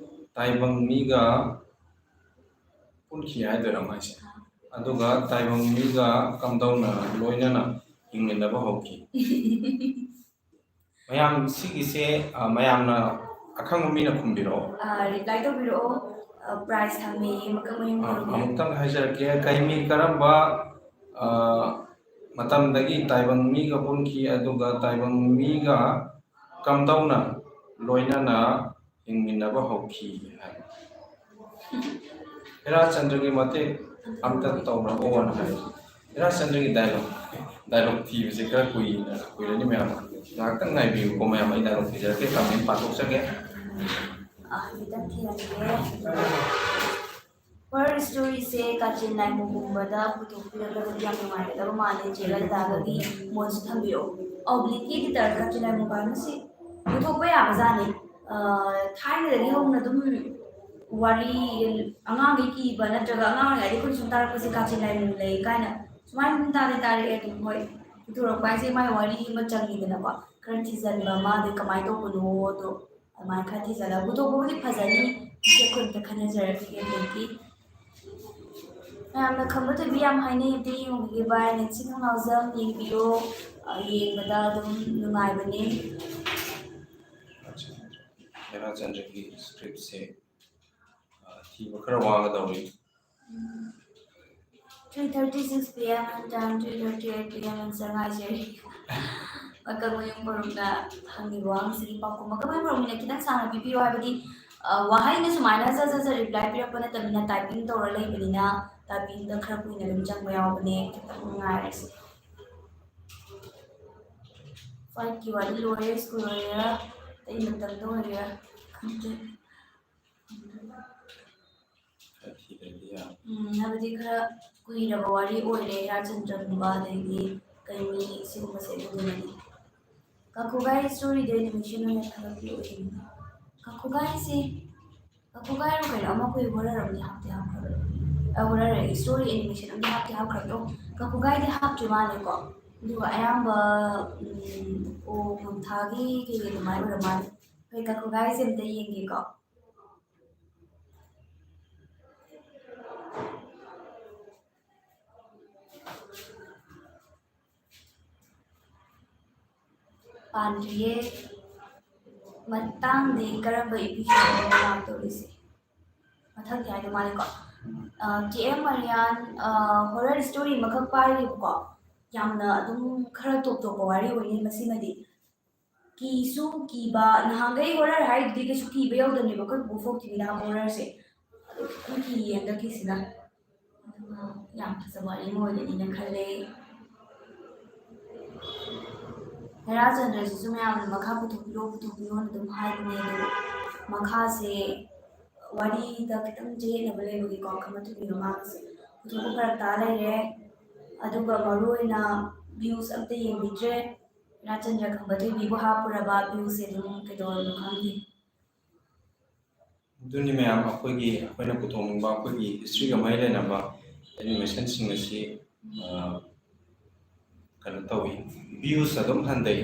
ꯇꯥꯏꯕꯪ ꯃꯤꯒ ꯄꯨꯟꯈꯤ ꯍꯥꯏꯗꯣꯏꯔꯥ ꯃꯥꯏꯁꯦ? ꯑꯗꯨꯒ ꯇꯥꯏꯕꯪ ꯃꯤꯒ ꯀꯝꯗꯧꯅ ꯂꯣꯏꯅꯅ ꯍꯤꯡꯃꯤꯟꯅꯕ ꯍꯧꯈꯤ? ꯃꯌꯥꯝ ꯁꯤꯒꯤꯁꯦ, ꯑ, ꯃꯌꯥꯝꯅ ꯑꯈꯪꯕ ꯃꯤꯅ ꯈꯨꯝꯕꯤꯔꯛꯑꯣ꯫ ꯑ, reply ꯇꯧꯕꯤꯔꯛꯑꯣ꯫ ꯑ, prize ꯊꯝꯃꯦꯌꯦ, ꯃꯀꯛ ꯃꯌꯨꯝ ꯑ, ꯈꯨꯔꯨꯝꯕꯤꯔꯛꯑꯣ꯫ ꯑꯃꯨꯛꯇꯪ ꯍꯥꯏꯖꯔꯛꯀꯦ, ꯀꯩꯃꯤ ꯀꯔꯝꯕ, ꯑ, ꯃꯇꯝꯗꯒꯤ ꯇꯥꯏꯕꯪ ꯃꯤꯒ ꯄꯨꯟꯈꯤ, ꯑꯗꯨꯒ ꯇꯥꯏꯕꯪ ꯃꯤꯒ ꯀꯝꯗꯧꯅ ꯂꯣꯏꯅꯅ ꯍꯤꯡꯃꯤꯟꯅꯕ ꯍꯧꯈꯤ ꯍꯥꯏ꯫ ꯍꯦꯔꯥꯆꯟꯗ꯭ꯔꯒꯤ ꯃꯇꯦꯛ ꯑꯝꯇ ꯇꯧꯔꯛꯑꯣꯅ ꯍꯥꯏ꯫ ꯍꯦꯔꯥꯆꯟꯗ꯭ꯔꯒꯤ dialogue, dialogue ꯊꯤꯕꯁꯦ ꯈꯔ ꯀꯨꯏꯅ, ꯀꯨꯏꯔꯅꯤ ꯃꯌꯥꯝ꯫ ꯉꯥꯏꯍꯥꯛꯇꯪ ꯉꯥꯏꯕꯤꯌꯨꯀꯣ ꯃꯌꯥꯝ, ꯑꯩ dialogue ꯊꯤꯖꯔꯛꯀꯦ, comment ꯄꯥꯊꯣꯛꯆꯒꯦ꯫ ꯑ, ꯍꯥꯏꯐꯦꯠꯇꯪ ꯊꯤꯔꯝꯒꯦ꯫ Horror storyꯁꯦ ꯀꯥꯆꯤꯟ ꯂꯥꯏꯃꯨꯒꯨꯝꯕꯗ ꯄꯨꯊꯣꯛꯄꯤꯔꯛꯂꯒꯗꯤ ꯌꯥꯝ ꯅꯨꯡꯉꯥꯏꯒꯗꯕ ꯃꯥꯜꯂꯦ꯫ ꯆꯦꯒ ꯗꯗꯥꯒꯒꯤ ꯃꯣꯠꯁꯨ ꯊꯝꯕꯤꯔꯛꯑꯣ꯫ ꯑꯧ, ꯕ꯭ꯂꯤꯡꯀꯤ ꯊꯤꯌꯦꯇꯔ ꯀꯥꯆꯤꯟ ꯂꯥꯏꯃꯨ ꯀꯥꯏꯅ ꯁꯤ ꯄꯨꯊꯣꯛꯄ ꯌꯥꯕꯖꯥꯠꯅꯤ꯫ ꯑ, ꯊꯥꯏꯅꯗꯒꯤ ꯍꯧꯅ ꯑꯗꯨꯝ ꯋꯥꯔꯤ, ꯑꯉꯥꯡꯈꯩ ꯀꯤꯕ ꯅꯠꯇ꯭ꯔꯒ ꯑꯉꯥꯡ ꯑꯣꯏꯔꯤꯉꯩꯗ ꯑꯩꯈꯣꯏꯅ ꯁꯨꯝ ꯇꯥꯔꯛꯄꯁꯦ ꯀꯥꯆꯤꯟ ꯂꯥꯏꯃꯨ ꯂꯩ ꯀꯥꯏꯅ ꯁꯨꯃꯥꯏꯅ ꯑꯗꯨꯝ ꯇꯥꯗꯤ ꯇꯥꯔꯛꯑꯦ꯫ ꯑꯗꯨꯝ ꯍꯣꯏ, ꯄꯨꯊꯣꯔꯛꯄ ꯍꯥꯏꯁꯦ ꯃꯥꯏ ꯋꯥꯔꯤ ꯑꯃ ꯆꯪꯉꯤꯗꯅꯀꯣ, ꯈꯔ ꯊꯤꯖꯤꯟꯕ ꯑꯃ, ꯑꯗꯩ ꯀꯃꯥꯏꯅ ꯇꯧꯕꯅꯣꯗꯣ ꯑꯗꯨꯃꯥꯏꯅ ꯈꯔ ꯊꯤꯖꯤꯜꯂꯒ ꯄꯨꯊꯣꯛꯄꯕꯨꯗꯤ ꯐꯖꯅꯤ꯫ ꯁꯤ ꯑꯩꯈꯣꯏ ꯑꯝꯇ ꯈꯟꯅꯖꯔꯛꯈꯤꯒꯦ ꯑꯗꯩꯗꯤ꯫ ꯃꯌꯥꯝꯅ ꯈꯝꯕ ꯊꯣꯏꯕꯤ ꯌꯥꯝ ꯍꯥꯏꯅꯩ, ꯑꯝꯇ ꯌꯦꯡꯉꯨꯈꯤꯒꯦ ꯚꯥꯏ, ꯅꯦꯠꯁꯤ ꯈꯪ ꯉꯥꯎꯖꯝ ꯌꯦꯡꯕꯤꯌꯣ꯫ ꯑ, ꯌꯦꯡꯕꯗ ꯑꯗꯨꯝ ꯅꯨꯡꯉꯥꯏꯕꯅꯤ꯫ ꯍꯦꯔꯥꯆꯟꯗ꯭ꯔꯒꯤ ꯁ꯭ꯀ꯭ꯔꯤꯞꯁꯦ ꯊꯤꯕ ꯈꯔ ꯋꯥꯒꯗꯧꯔꯤ꯫ Three thirty six P M and time three thirty eight P M and ꯉꯥꯏꯖꯔꯤ꯫ ꯃꯀꯛ ꯃꯌꯨꯝ ꯄꯔꯨꯝꯅ ꯍꯪꯉꯤꯕ ꯋꯥꯍꯪꯁꯤꯒꯤ ꯄꯥꯎꯈꯨꯝ ꯃꯀꯛ ꯃꯌꯨꯝ ꯄꯔꯨꯝꯅ ꯈꯤꯇꯪ ꯁꯥꯡꯅ ꯄꯤꯕꯤꯌꯨ ꯍꯥꯏꯕꯗꯤ, ꯑ, ꯋꯥꯍꯩꯅ ꯁꯨꯃꯥꯏꯅ ꯖꯠ ꯖꯠ ꯖꯠ ꯔꯤꯄ꯭ꯂꯥꯏ ꯄꯤꯔꯛꯄ ꯅꯠꯇꯕꯅꯤꯅ, ꯇꯥꯏꯄꯤꯡ ꯇꯧꯔ ꯂꯩꯕꯅꯤꯅ, ꯇꯥꯏꯄꯤꯡꯗ ꯈꯔ ꯀꯨꯏꯅ ꯑꯗꯨꯝ ꯆꯪꯕ ꯌꯥꯎꯕꯅꯦ꯫ ꯈꯤꯇꯪ ꯉꯥꯏꯔꯁꯤ꯫ ꯐꯥꯏꯚꯀꯤ ꯋꯥꯔꯤ ꯂꯣꯏꯔꯦ, ꯁ꯭ꯀꯨꯜ ꯑꯣꯏꯒꯦꯔꯥ, ꯑꯇꯩ ꯃꯇꯝꯗ ꯑꯣꯏꯒꯦꯔꯥ, ꯈꯪꯗꯦ꯫ ꯎꯝ, ꯍꯥꯏꯕꯗꯤ ꯈꯔ ꯀꯨꯏꯔꯕ ꯋꯥꯔꯤ ꯑꯣꯏꯔꯦ, ꯍꯤꯔꯥꯆꯟꯗ꯭ꯔꯒꯨꯝꯕ, ꯑꯗꯩꯗꯤ ꯀꯩꯅꯤ, ꯁꯤꯒꯨꯝꯕꯁꯦ ꯑꯗꯨꯗꯨꯅꯅꯤ꯫ ꯀꯥꯀꯨꯒꯥꯏ ꯁ꯭ꯇꯣꯔꯤꯗꯣ ꯑꯦꯅꯤꯃꯦꯁꯟ ꯑꯣꯏꯅ ꯊꯥꯒꯠꯄꯤꯌꯨ꯫ ꯀꯥꯀꯨꯒꯥꯏꯁꯦ, ꯀꯥꯀꯨꯒꯥꯏꯔꯣ ꯀꯩꯅꯣ, ꯑꯃ ꯑꯩꯈꯣꯏ ꯍꯣꯔꯔ ꯑꯃꯗꯤ ꯍꯥꯞꯇꯤ ꯍꯥꯞꯈ꯭ꯔꯕꯅꯦ꯫ ꯑ, ꯍꯣꯔꯔ ꯑꯩ ꯁ꯭ꯇꯣꯔꯤ ꯑꯦꯅꯤꯃꯦꯁꯟ ꯑꯃꯗꯤ ꯍꯥꯞꯇꯤ ꯍꯥꯞꯈ꯭ꯔꯕꯗꯣ, ꯀꯥꯀꯨꯒꯥꯏꯗꯤ ꯍꯥꯞꯇ꯭ꯔꯤ ꯃꯥꯜꯂꯦꯀꯣ꯫ ꯑꯗꯨꯒ ꯑꯌꯥꯝꯕ, ꯎꯝ, ꯑꯣ, ꯃꯝꯊꯥꯒꯤ ꯀꯩꯀꯩ ꯑꯗꯨꯃꯥꯏꯅ ꯑꯣꯏꯔ ꯃꯥꯜꯂꯦ꯫ ꯑꯩꯈꯣꯏ ꯀꯥꯀꯨꯒꯥꯏꯁꯦ ꯑꯝꯇ ꯌꯦꯡꯒꯦꯀꯣ꯫ ꯄꯥꯟꯗ꯭ꯔꯤꯌꯦ꯫ ꯃꯇꯥꯡꯗꯤ ꯀꯔꯝꯕ episode ꯅꯣ ꯂꯥꯛꯇꯧꯔꯤꯁꯦ? ꯃꯊꯪꯗꯤ ꯍꯥꯏꯗꯧ ꯃꯥꯜꯂꯦꯀꯣ꯫ ꯑ, K M Marian, ꯑ, ꯍꯣꯔꯔ ꯁ꯭ꯇꯣꯔꯤ ꯑꯃꯈꯛ ꯄꯥꯏꯔꯤꯕꯀꯣ꯫ ꯌꯥꯝꯅ ꯑꯗꯨꯝ ꯈꯔ ꯇꯣꯞ ꯇꯣꯞꯄ ꯋꯥꯔꯤ ꯑꯣꯏꯅꯤ ꯃꯁꯤꯃꯗꯤ꯫ ꯀꯤꯁꯨ ꯀꯤꯕ, ꯅꯍꯥꯟꯈꯩ ꯍꯣꯔꯔ ꯍꯥꯏꯗꯨꯗꯤ ꯀꯩꯁꯨ ꯀꯤꯕ ꯌꯧꯗꯕꯅꯦꯕ, ꯑꯩꯈꯣꯏ ꯄꯨꯄꯨ ꯐꯥꯎ ꯀꯤꯕ ꯅꯍꯥꯟ ꯍꯣꯔꯔꯁꯦ꯫ ꯑꯗꯨ ꯈꯤꯇꯪ ꯀꯤꯌꯦ ꯍꯟꯗꯛꯀꯤꯁꯤꯅ꯫ ꯑꯗꯨꯒ ꯌꯥꯝ ꯐꯖꯕ ꯋꯥꯔꯤ ꯑꯃ ꯑꯣꯏꯒꯅꯤꯅ ꯈꯜꯂꯦ꯫ ꯍꯦꯔꯥꯆꯟꯗ꯭ꯔꯁꯤꯁꯨ ꯃꯌꯥꯝꯅ ꯃꯈꯥ ꯄꯨꯊꯣꯛꯄꯤꯔꯣ, ꯄꯨꯊꯣꯛꯄꯤꯔꯣꯅ ꯑꯗꯨꯝ ꯍꯥꯏꯕꯅꯦ, ꯑꯗꯣ ꯃꯈꯥꯁꯦ ꯋꯥꯔꯤꯗ ꯈꯤꯇꯪ ꯆꯌꯦꯠꯅꯕ ꯂꯩꯕꯒꯤꯀꯣ, ꯈꯝꯕ ꯊꯣꯏꯕꯤ ꯃꯃꯥꯡꯁꯦ ꯄꯨꯊꯣꯛꯄ ꯐꯔꯛ ꯇꯥ ꯂꯩꯔꯦ꯫ ꯑꯗꯨꯒ ꯃꯔꯨ ꯑꯣꯏꯅ views ꯑꯝꯇ ꯌꯦꯡꯕꯤꯗ꯭ꯔꯦ꯫ ꯍꯦꯔꯥꯆꯟꯗ꯭ꯔ ꯈꯝꯕ ꯊꯣꯏꯕꯤꯕꯨ ꯍꯥꯞꯄꯨꯔꯕ views ꯁꯦ ꯑꯗꯨꯝ ꯀꯩꯗꯧꯔꯕꯅꯣ ꯈꯪꯗꯦ꯫ ꯑꯗꯨꯅꯤ ꯃꯌꯥꯝ, ꯑꯩꯈꯣꯏꯒꯤ, ꯑꯩꯈꯣꯏꯅ ꯄꯨꯊꯣꯛꯅꯤꯡꯕ ꯑꯩꯈꯣꯏꯒꯤ history ꯒ ꯃꯔꯤ ꯂꯩꯅꯕ animation ꯁꯤꯡ ꯑꯁꯤ, ꯑ, ꯀꯩꯅꯣ ꯇꯧꯏ, views ꯑꯗꯨꯝ ꯍꯟꯊꯩ꯫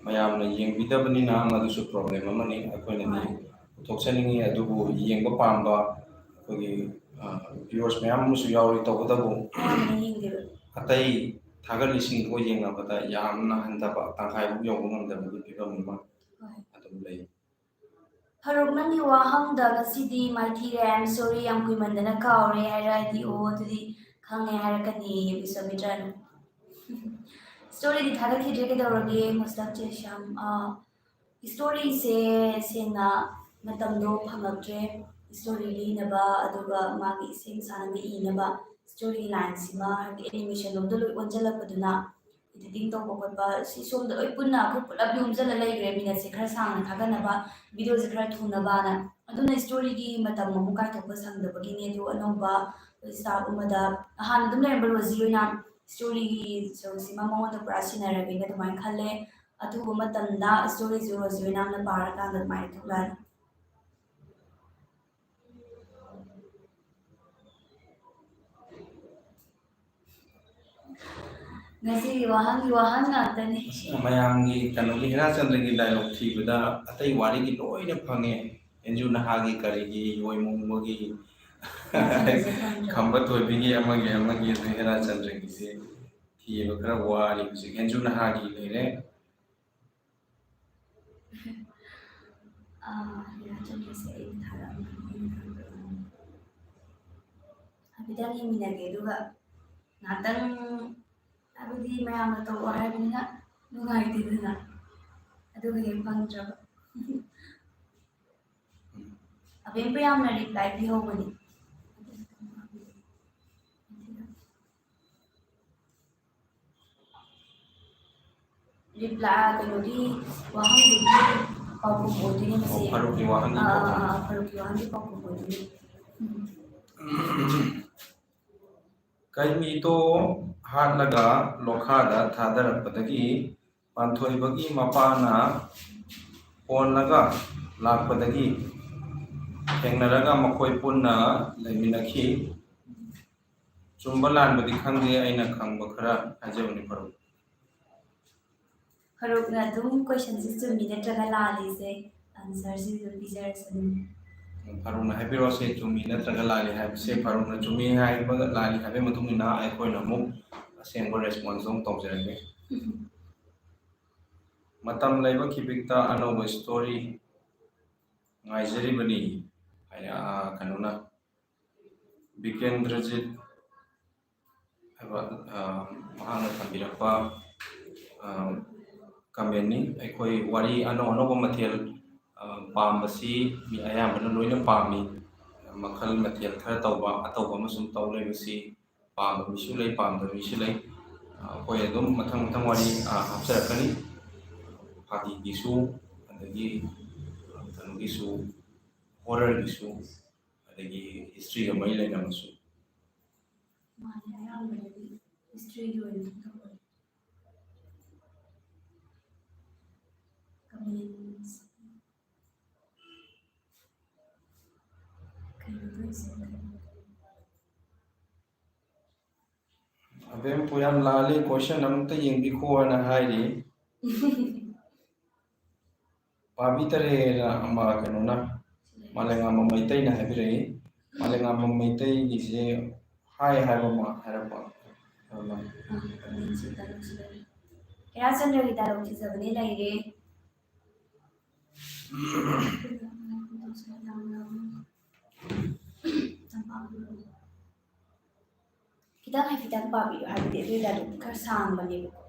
ꯃꯌꯥꯝꯅ ꯌꯦꯡꯕꯤꯗꯕꯅꯤꯅ ꯃꯗꯨꯁꯨ problem ꯑꯃꯅꯤ꯫ ꯑꯩꯈꯣꯏꯅꯗꯤ ꯄꯨꯊꯣꯛꯆꯅꯤꯡꯉꯤ, ꯑꯗꯨꯕꯨ ꯌꯦꯡꯕ ꯄꯥꯝꯕ ꯑꯩꯈꯣꯏꯒꯤ ꯚꯤꯌꯨꯋꯔꯁ ꯃꯌꯥꯝ ꯑꯃꯁꯨ ꯌꯥꯎꯔꯤ, ꯇꯧꯕꯇꯕꯨ ꯑꯌꯥꯝꯕꯅ ꯌꯦꯡꯗꯦꯕ꯫ ꯑꯇꯩ ꯊꯥꯒꯠꯂꯤꯁꯤꯡꯗꯨꯒ ꯌꯦꯡꯅꯕꯗ ꯌꯥꯝꯅ ꯍꯟꯊꯕ, ꯇꯪꯈꯥꯏꯐꯥꯎ ꯌꯧꯕ ꯉꯝꯗꯕꯒꯤ ꯐꯤꯕꯝ ꯑꯃ ꯍꯣꯏ꯫ ꯑꯗꯨꯝ ꯂꯩ꯫ ꯐꯔꯨꯛ, ꯅꯪꯒꯤ ꯋꯥꯍꯪꯗ ꯉꯁꯤꯗꯤ ꯃꯥꯏꯊꯤꯔꯦ, "I am sorry, ꯌꯥꯝ ꯀꯨꯏꯃꯟꯗꯅ ꯀꯥꯎꯔꯦ" ꯍꯥꯏꯔꯛꯑꯗꯤ, "ꯑꯣ, ꯑꯗꯨꯗꯤ ꯈꯪꯉꯦ" ꯍꯥꯏꯔꯛꯀꯅꯤ ꯕꯤꯁ꯭ꯋꯥꯃꯤꯇ꯭ꯔꯅ꯫ ꯁ꯭ꯇꯣꯔꯤꯗꯤ ꯊꯥꯒꯠꯈꯤꯗ꯭ꯔꯦ, ꯀꯩꯗꯧꯔꯒꯦ ꯃꯨꯁꯇꯥꯛ ꯖꯦꯁ꯭ꯌꯥꯝ? ꯑꯥ, ꯁ꯭ꯇꯣꯔꯤꯁꯦ ꯁꯦꯡꯅ ꯃꯇꯝꯗꯣ ꯐꯪꯉꯛꯇ꯭ꯔꯦ꯫ ꯁ꯭ꯇꯣꯔꯤ ꯂꯤꯅꯕ, ꯑꯗꯨꯒ ꯃꯥꯒꯤ ꯏꯁꯩ ꯁꯥꯅꯕ ꯏꯅꯕ ꯁ꯭ꯇꯣꯔꯤ ꯂꯥꯏꯟꯁꯤꯃ, ꯍꯥꯏꯕꯗꯤ ꯑꯦꯅꯤꯃꯦꯁꯟ ꯂꯣꯝꯗ ꯂꯣꯏ ꯑꯣꯟꯁꯤꯜꯂꯛꯄꯗꯨꯅ, ꯏꯗꯤꯇꯤꯡ ꯇꯧꯕ ꯈꯣꯠꯄ, ꯁꯤ ꯁꯣꯝꯗ ꯂꯣꯏ ꯄꯨꯟꯅ ꯑꯩꯈꯣꯏ ꯄꯨꯂꯞ ꯌꯣꯝꯁꯤꯜꯂ ꯂꯩꯈ꯭ꯔꯦ꯫ ꯃꯤꯅꯠꯁꯦ ꯈꯔ ꯁꯥꯡꯅ ꯊꯥꯒꯠꯅꯕ, ꯚꯤꯗꯤꯑꯣꯁꯦ ꯈꯔ ꯊꯨꯅꯕꯅ꯫ ꯑꯗꯨꯅ ꯁ꯭ꯇꯣꯔꯤꯒꯤ ꯃꯇꯝ ꯑꯃꯨꯛ ꯀꯥꯏꯊꯣꯛꯄ ꯁꯪꯗꯕꯒꯤꯅꯦ꯫ ꯑꯗꯨ ꯑꯅꯧꯕ ꯁ꯭ꯇꯥꯐ ꯑꯃꯗ, ꯍꯥꯟꯅ ꯑꯗꯨꯝ ꯂꯩꯔꯝꯕ ꯔꯣꯖꯤ ꯑꯣꯏꯅ ꯁ꯭ꯇꯣꯔꯤꯒꯤ ꯁꯔꯨꯛꯁꯤꯃ ꯃꯉꯣꯟꯗ ꯄꯨꯔꯥ ꯁꯤꯟꯅꯔꯒꯦꯅ ꯑꯗꯨꯃꯥꯏꯅ ꯈꯜꯂꯦ꯫ ꯑꯊꯨꯕ ꯃꯇꯝꯗ ꯁ꯭ꯇꯣꯔꯤꯁꯦ ꯔꯣꯖꯤ ꯑꯣꯏꯅ ꯄꯥꯔꯀꯥꯟꯗ ꯑꯗꯨꯃꯥꯏꯅ ꯊꯣꯛꯂꯛꯑꯅꯤ꯫ ꯉꯁꯤꯒꯤ ꯋꯥꯍꯪꯒꯤ ꯋꯥꯍꯪ ꯉꯥꯛꯇꯅꯤ꯫ ꯃꯌꯥꯝꯒꯤ ꯀꯩꯅꯣꯒꯤ ꯍꯦꯔꯥꯆꯟꯗ꯭ꯔꯒꯤ ꯗꯥꯏꯂꯣꯛ ꯊꯤꯕꯗ ꯑꯇꯩ ꯋꯥꯔꯤꯒꯤ ꯂꯣꯏꯅ ꯐꯪꯉꯦ꯫ ꯑꯦꯟꯖꯨ ꯅꯍꯥꯒꯤ ꯀꯔꯤꯒꯤ ꯌꯣꯏ ꯃꯨꯡꯕꯒꯤ ꯈꯝꯕ ꯊꯣꯏꯕꯤꯒꯤ ꯑꯃꯒꯤ ꯑꯃꯒꯤ ꯑꯗꯨ ꯍꯦꯔꯥꯆꯟꯗ꯭ꯔꯒꯤꯁꯦ ꯊꯤꯕ ꯈꯔ ꯋꯥꯔꯤ꯫ ꯍꯧꯖꯤꯛ ꯑꯦꯟꯖꯨ ꯅꯍꯥꯒꯤ ꯂꯩꯔꯦ꯫ ꯑꯥ, ꯍꯦꯔꯥꯆꯟꯗ꯭ꯔꯁꯦ ꯑꯩ ꯊꯥꯔꯛꯑꯝꯕꯅꯤ, ꯑꯩꯅ ꯊꯥꯔꯛꯑꯝꯕꯅꯤ꯫ ꯍꯥꯏꯐꯦꯠꯇꯪ ꯌꯦꯡꯃꯤꯟꯅꯒꯦ, ꯑꯗꯨꯒ ꯉꯥꯛꯇꯪ, ꯍꯥꯏꯕꯗꯤ ꯃꯌꯥꯝꯅ ꯇꯧꯑꯣ ꯍꯥꯏꯕꯅꯤꯅ ꯅꯨꯡꯉꯥꯏꯇꯦꯗꯅ, ꯑꯗꯨꯒ ꯍꯦꯛ ꯐꯪꯗ꯭ꯔꯕ꯫ ꯑꯕꯦꯝꯄ ꯌꯥꯝꯅ ꯔꯤꯄ꯭ꯂꯥꯏ ꯄꯤꯍꯧꯕꯅꯤ꯫ ꯔꯤꯄ꯭ꯂꯥꯏ, ꯀꯩꯅꯣꯒꯤ ꯋꯥꯍꯪꯗꯨꯒꯤ ꯄꯥꯎꯈꯨꯝ ꯑꯣꯏꯗꯣꯏꯅꯦ ꯃꯁꯤ꯫ ꯑꯣ, ꯐꯔꯨꯛꯀꯤ ꯋꯥꯍꯪꯒꯤ ꯑꯥ, ꯄꯥꯎꯈꯨꯝ꯫ ꯑꯥ, ꯑꯥ, ꯐꯔꯨꯛꯀꯤ ꯋꯥꯍꯪꯒꯤ ꯄꯥꯎꯈꯨꯝ ꯑꯣꯏꯗꯣꯏꯅꯦ꯫ ꯎꯝ꯫ ꯀꯩꯃꯤꯇꯣ ꯍꯥꯠꯂꯒ ꯂꯣꯈꯥꯗ ꯊꯥꯗꯔꯛꯄꯗꯒꯤ ꯄꯥꯟꯊꯣꯏꯕꯒꯤ ꯃꯄꯥꯅ ꯍꯣꯜꯂꯒ ꯂꯥꯛꯄꯗꯒꯤ ꯊꯦꯡꯅꯔꯒ ꯃꯈꯣꯏ ꯄꯨꯟꯅ ꯂꯩꯃꯤꯟꯅꯈꯤ꯫ ꯆꯨꯝꯕ ꯂꯥꯟꯕꯗꯤ ꯈꯪꯗꯦ, ꯑꯩꯅ ꯈꯪꯕ ꯈꯔ ꯍꯥꯏꯖꯕꯅꯤ ꯐꯔꯨꯛ꯫ ꯐꯔꯨꯛꯅ ꯑꯗꯨꯝ ꯀꯣꯏꯁꯟꯁꯤ ꯆꯨꯝꯃꯤ ꯅꯠꯇ꯭ꯔꯒ ꯂꯥꯜꯂꯤꯁꯦ ꯑꯟꯁꯔꯁꯤ ꯑꯗꯨꯝ ꯄꯤꯖꯔꯁꯅꯨ꯫ ꯐꯥꯔꯨꯛꯅ ꯍꯥꯏꯕꯤꯔꯣꯁꯦ, ꯆꯨꯝꯃꯤ ꯅꯠꯇ꯭ꯔꯒ ꯂꯥꯜꯂꯤ ꯍꯥꯏꯕꯁꯦ꯫ ꯐꯥꯔꯨꯛꯅ ꯆꯨꯝꯃꯤ ꯍꯥꯏꯕ, ꯂꯥꯜꯂꯤ ꯍꯥꯏꯕꯒꯤ ꯃꯇꯨꯡ ꯏꯟꯅ ꯑꯩꯈꯣꯏꯅ ꯑꯃꯨꯛ ꯑꯁꯦꯡꯕ response ꯑꯃꯨꯛ ꯇꯧꯖꯔꯒꯦ꯫ "ꯃꯇꯝ ꯂꯩꯕ ꯈꯤꯕꯤꯛꯇ ꯑꯅꯧꯕ story ꯉꯥꯏꯖꯔꯤꯕꯅꯤ" ꯍꯥꯏꯅ, ꯑ, ꯀꯩꯅꯣꯅ, ꯕꯤꯀꯦꯟꯗ꯭ꯔꯖꯤꯠ ꯍꯥꯏꯕ, ꯑ, ꯃꯍꯥꯛꯅ ꯊꯝꯕꯤꯔꯛꯄ, ꯑ, commentꯅꯤ꯫ ꯑꯩꯈꯣꯏ ꯋꯥꯔꯤ ꯑꯅꯧ ꯑꯅꯧꯕ ꯃꯊꯦꯜ, ꯑ, ꯄꯥꯝꯕꯁꯤ ꯃꯤ ꯑꯌꯥꯝꯕꯅ ꯂꯣꯏꯅ ꯄꯥꯝꯃꯤ꯫ ꯃꯈꯜ ꯃꯊꯦꯜ ꯈꯔ ꯇꯧꯕ, ꯑꯇꯧꯕ ꯑꯃꯁꯨꯡ ꯇꯧ ꯂꯩꯕꯁꯤ ꯄꯥꯝꯕ ꯃꯤꯁꯨ ꯂꯩ, ꯄꯥꯝꯗꯕ ꯃꯤꯁꯨ ꯂꯩ꯫ ꯑ, ꯑꯩꯈꯣꯏ ꯑꯗꯨꯝ ꯃꯊꯪ ꯃꯊꯪ ꯋꯥꯔꯤ, ꯑ, ꯍꯥꯞꯆꯔꯛꯀꯅꯤ꯫ ꯐꯥꯒꯤꯒꯤꯁꯨ, ꯑꯗꯒꯤ, ꯑ, ꯀꯩꯅꯣꯒꯤꯁꯨ, horrorꯒꯤꯁꯨ, ꯑꯗꯒꯤ historyꯒ ꯃꯔꯤ ꯂꯩꯅꯕꯁꯨ꯫ ꯃꯥꯅꯦ, ꯑꯌꯥꯝꯕꯅꯗꯤ historyꯒꯤ ꯑꯣꯏꯅ ꯇꯧꯋꯦ꯫ Comments꯫ ꯀꯩꯅꯣ ꯇꯧꯔꯤꯁꯦ? ꯑꯕꯦꯝ ꯄꯨꯌꯥꯝ ꯂꯥꯜꯂꯤ, question ꯑꯃꯨꯛꯇ ꯌꯦꯡꯕꯤꯈꯣ ꯍꯥꯏꯅ ꯍꯥꯏꯔꯤ꯫ ꯄꯥꯕꯤꯗꯔꯦꯅ ꯑꯃ ꯀꯩꯅꯣꯅ, ꯃꯥꯂꯦꯝꯉꯥꯝꯕꯝ ꯃꯩꯇꯩꯅ ꯍꯥꯏꯕꯤꯔꯛꯏ꯫ ꯃꯥꯂꯦꯝꯉꯥꯝꯕꯝ ꯃꯩꯇꯩꯒꯤꯁꯦ ꯍꯥꯏ ꯍꯥꯏꯕ ꯑꯃ ꯍꯥꯏꯔꯛꯄ꯫ ꯑꯗꯨꯅ ꯍꯦꯔꯥꯆꯟꯗ꯭ꯔꯒꯤ dialogue ꯊꯤꯖꯕꯅꯦ ꯂꯩꯔꯦ꯫ ꯈꯤꯇꯪ ꯍꯥꯏꯐꯦꯠꯇꯪ ꯄꯥꯕꯤꯌꯨ, ꯍꯥꯏꯕꯗꯤ ꯑꯗꯨ dialogue ꯈꯔ ꯁꯥꯡꯕꯅꯦꯕꯀꯣ꯫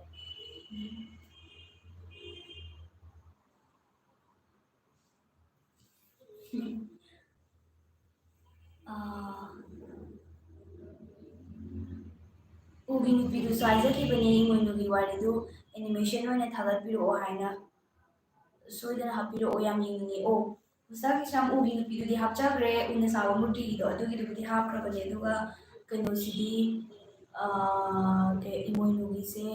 ꯑꯥ, ꯎꯒꯤ ꯅꯨꯄꯤꯗꯨꯁꯨ ꯍꯥꯏꯖꯈꯤꯕꯅꯦ, ꯏꯃꯣꯏꯅꯨꯒꯤ ꯋꯥꯔꯤꯗꯨ animation ꯑꯣꯏꯅ ꯊꯥꯒꯠꯄꯤꯔꯛꯑꯣ ꯍꯥꯏꯅ꯫ ꯁꯣꯏꯗꯅ ꯍꯥꯞꯄꯤꯔꯛꯑꯣ, ꯌꯥꯝ ꯌꯦꯡꯅꯤꯡꯉꯦ꯫ ꯑꯣ, ꯃꯁꯥꯒꯤ ꯁꯝ ꯎꯒꯤ ꯅꯨꯄꯤꯗꯨꯗꯤ ꯍꯥꯞꯆꯈ꯭ꯔꯦ, ꯎꯅ ꯁꯥꯕ ꯃꯨꯔꯇꯤꯒꯤꯗꯣ, ꯑꯗꯨꯒꯤꯗꯨꯕꯨꯗꯤ ꯍꯥꯞꯈ꯭ꯔꯕꯅꯦ꯫ ꯑꯗꯨꯒ ꯀꯩꯅꯣꯁꯤꯗꯤ, ꯑꯥ, ꯀꯩ, ꯏꯃꯣꯏꯅꯨꯒꯤꯁꯦ,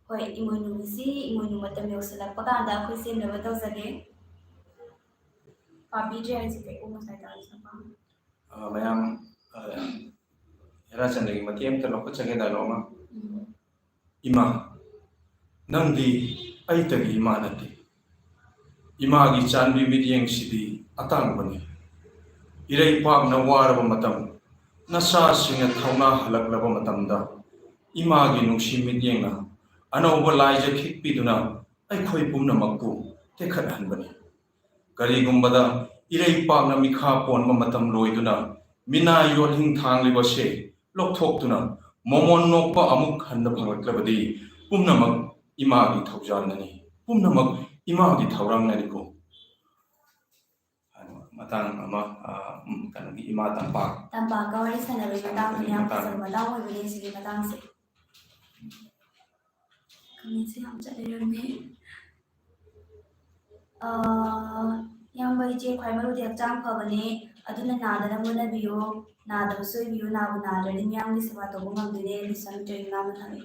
ꯍꯣꯏ, ꯏꯃꯣꯏꯅꯨꯒꯤꯁꯤ, ꯏꯃꯣꯏꯅꯨ ꯃꯇꯝ ꯌꯧꯁꯤꯜꯂꯛꯄ ꯀꯥꯟꯗ ꯑꯩꯈꯣꯏ ꯁꯦꯝꯅꯕ ꯇꯧꯖꯒꯦ꯫ ꯄꯥꯕꯤꯗ꯭ꯔꯦ ꯍꯥꯏꯁꯦ ꯀꯩ? ꯑꯣ, ꯉꯁꯥꯏ ꯇꯥꯔꯤꯁꯦ ꯄꯥꯝꯃꯤ꯫ ꯑ, ꯃꯌꯥꯝ, ꯑ, ꯍꯦꯔꯥꯆꯟꯗ꯭ꯔꯒꯤ ꯃꯇꯦꯛ ꯑꯃꯇ ꯂꯧꯈꯠꯆꯒꯦ, dialogue ꯑꯃ꯫ ꯎꯝ꯫ "ꯏꯃꯥ, ꯅꯪꯗꯤ ꯑꯩꯇꯒꯤ ꯏꯃꯥ ꯅꯠꯇꯦ꯫ ꯏꯃꯥꯒꯤ ꯆꯥꯟꯕꯤ ꯃꯤꯠꯌꯦꯡꯁꯤꯗꯤ ꯑꯇꯥꯡꯕꯅꯤ꯫ ꯏꯔꯩꯄꯥꯛꯅ ꯋꯥꯔꯕ ꯃꯇꯝ, ꯅꯆꯥꯁꯤꯡꯅ ꯊꯧꯅꯥ ꯍꯜꯂꯛꯂꯕ ꯃꯇꯝꯗ, ꯏꯃꯥꯒꯤ ꯅꯨꯡꯁꯤ ꯃꯤꯠꯌꯦꯡꯅ ꯑꯅꯧꯕ ꯂꯥꯏꯖ ꯈꯤꯛꯄꯤꯗꯨꯅ ꯑꯩꯈꯣꯏ ꯄꯨꯝꯅꯃꯛꯄꯨ ꯇꯦꯛꯈꯠꯍꯟꯕꯅꯤ꯫ ꯀꯔꯤꯒꯨꯝꯕꯗ ꯏꯔꯩꯄꯥꯛꯅ ꯃꯤꯈꯥ ꯄꯣꯟꯕ ꯃꯇꯝ ꯂꯣꯏꯗꯨꯅ ꯃꯤꯅꯥꯏ ꯌꯣꯠꯍꯤꯡ ꯊꯥꯡꯂꯤꯕꯁꯦ ꯂꯧꯊꯣꯛꯇꯨꯅ ꯃꯣꯃꯣꯟ ꯅꯣꯛꯄ ꯑꯃꯨꯛ ꯍꯟꯅ ꯐꯪꯂꯛꯂꯕꯗꯤ ꯄꯨꯝꯅꯃꯛ ꯏꯃꯥꯒꯤ ꯊꯧꯖꯥꯜꯅꯅꯤ, ꯄꯨꯝꯅꯃꯛ ꯏꯃꯥꯒꯤ ꯊꯧꯔꯥꯡꯅꯅꯤꯀꯣ꯫ ꯃꯇꯥꯡ ꯑꯃ, ꯑ, ꯎꯝ, ꯀꯩꯅꯣꯒꯤ ꯏꯃꯥ ꯇꯝꯄꯥꯛ꯫ ꯇꯝꯄꯥꯛꯀ ꯋꯥꯔꯤ ꯁꯥꯟꯅꯕꯒꯤ ꯃꯇꯥꯡꯗ ꯌꯥꯝ ꯃꯇꯥꯡ꯫ ꯐꯖꯕ ꯃꯇꯥꯡ ꯑꯣꯏꯕꯅꯦ ꯁꯤꯒꯤ ꯃꯇꯥꯡꯁꯦ꯫ ꯀꯃꯦꯟꯁꯦ ꯌꯥꯝ ꯆꯠꯂꯦ ꯂꯩꯔꯝꯃꯦ꯫ ꯑ, ꯏꯌꯥꯝꯕ ꯏꯆꯦ ꯈ꯭ꯋꯥꯏ ꯃꯔꯨꯗꯤ ꯍꯛꯆꯥꯡ ꯐꯕꯅꯦ, ꯑꯗꯨꯅ ꯅꯥꯗꯅꯕ ꯍꯣꯠꯅꯕꯤꯌꯨ, ꯅꯥꯗꯕꯁꯨ ꯑꯣꯏꯕꯤꯌꯨ, ꯅꯥꯕꯨ ꯅꯥꯗ꯭ꯔꯗꯤ ꯃꯤꯌꯥꯝꯒꯤ ꯁꯦꯕꯥ ꯇꯧꯕ ꯉꯝꯗꯣꯏꯅꯦ, ꯂꯤꯁꯟ ꯇ꯭ꯔꯦꯅꯤꯡ ꯑꯃ ꯊꯝꯃꯤ꯫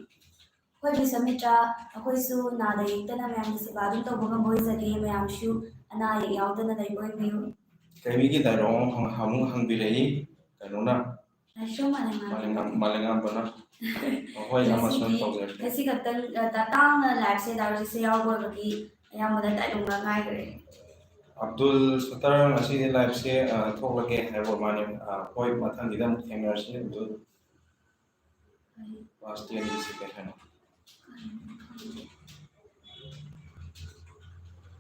ꯑꯩꯈꯣꯏ ꯕꯤꯁ꯭ꯋꯥꯃꯤꯇ꯭ꯔ, ꯑꯩꯈꯣꯏꯁꯨ ꯅꯥꯗ ꯌꯦꯛꯇꯅ ꯃꯌꯥꯝꯒꯤ ꯁꯦꯕꯥ ꯑꯗꯨꯝ ꯇꯧꯕ ꯉꯝꯕ ꯑꯣꯏꯖꯒꯦ꯫ ꯃꯌꯥꯝꯁꯨ ꯑꯅꯥ ꯑꯌꯦꯛ ꯌꯥꯎꯗꯅ ꯂꯩꯕ ꯑꯣꯏꯕꯤꯌꯨ꯫ ꯀꯩꯃꯤꯒꯤ dialogue ꯑꯃꯨꯛ ꯍꯪ-, ꯑꯃꯨꯛ ꯍꯪꯕꯤꯔꯛꯏ, ꯀꯩꯅꯣꯅ, ꯂꯥꯏꯁ꯭ꯔꯝ ꯃꯥꯂꯦꯝꯉꯥꯟꯕ꯫ ꯃꯥꯂꯦꯝꯉꯥꯟ-, ꯃꯥꯂꯦꯝꯉꯥꯟꯕꯅ꯫ ꯍꯣꯏ, ꯏꯌꯥꯝꯕ, ꯉꯁꯤꯗꯤ, ꯁꯣꯏꯅ ꯇꯧꯖꯔꯛꯀꯦ꯫ ꯉꯁꯤ ꯈꯛꯇꯪ, ꯑ, ꯇ-, ꯇꯥꯡꯅ liveꯁꯦ ꯗꯥ ꯔꯣꯖꯤꯠꯁꯦ ꯌꯥꯎꯕ ꯑꯣꯏꯕꯒꯤ ꯑꯌꯥꯝꯕꯅ dialogueꯅ ꯉꯥꯏꯈ꯭ꯔꯦ꯫ ꯑꯕꯗꯨꯜ ꯁꯠꯇꯔ ꯉꯁꯤꯗꯤ liveꯁꯦ, ꯑ, ꯊꯣꯛꯂꯒꯦ ꯍꯥꯏꯕ ꯃꯥꯅꯦ꯫ ꯑ, ꯍꯣꯏ, ꯃꯊꯪꯒꯤꯗ ꯑꯃꯨꯛ ꯊꯦꯡꯅꯔꯁꯤ, Abdul. Class tenꯒꯤ second hand꯫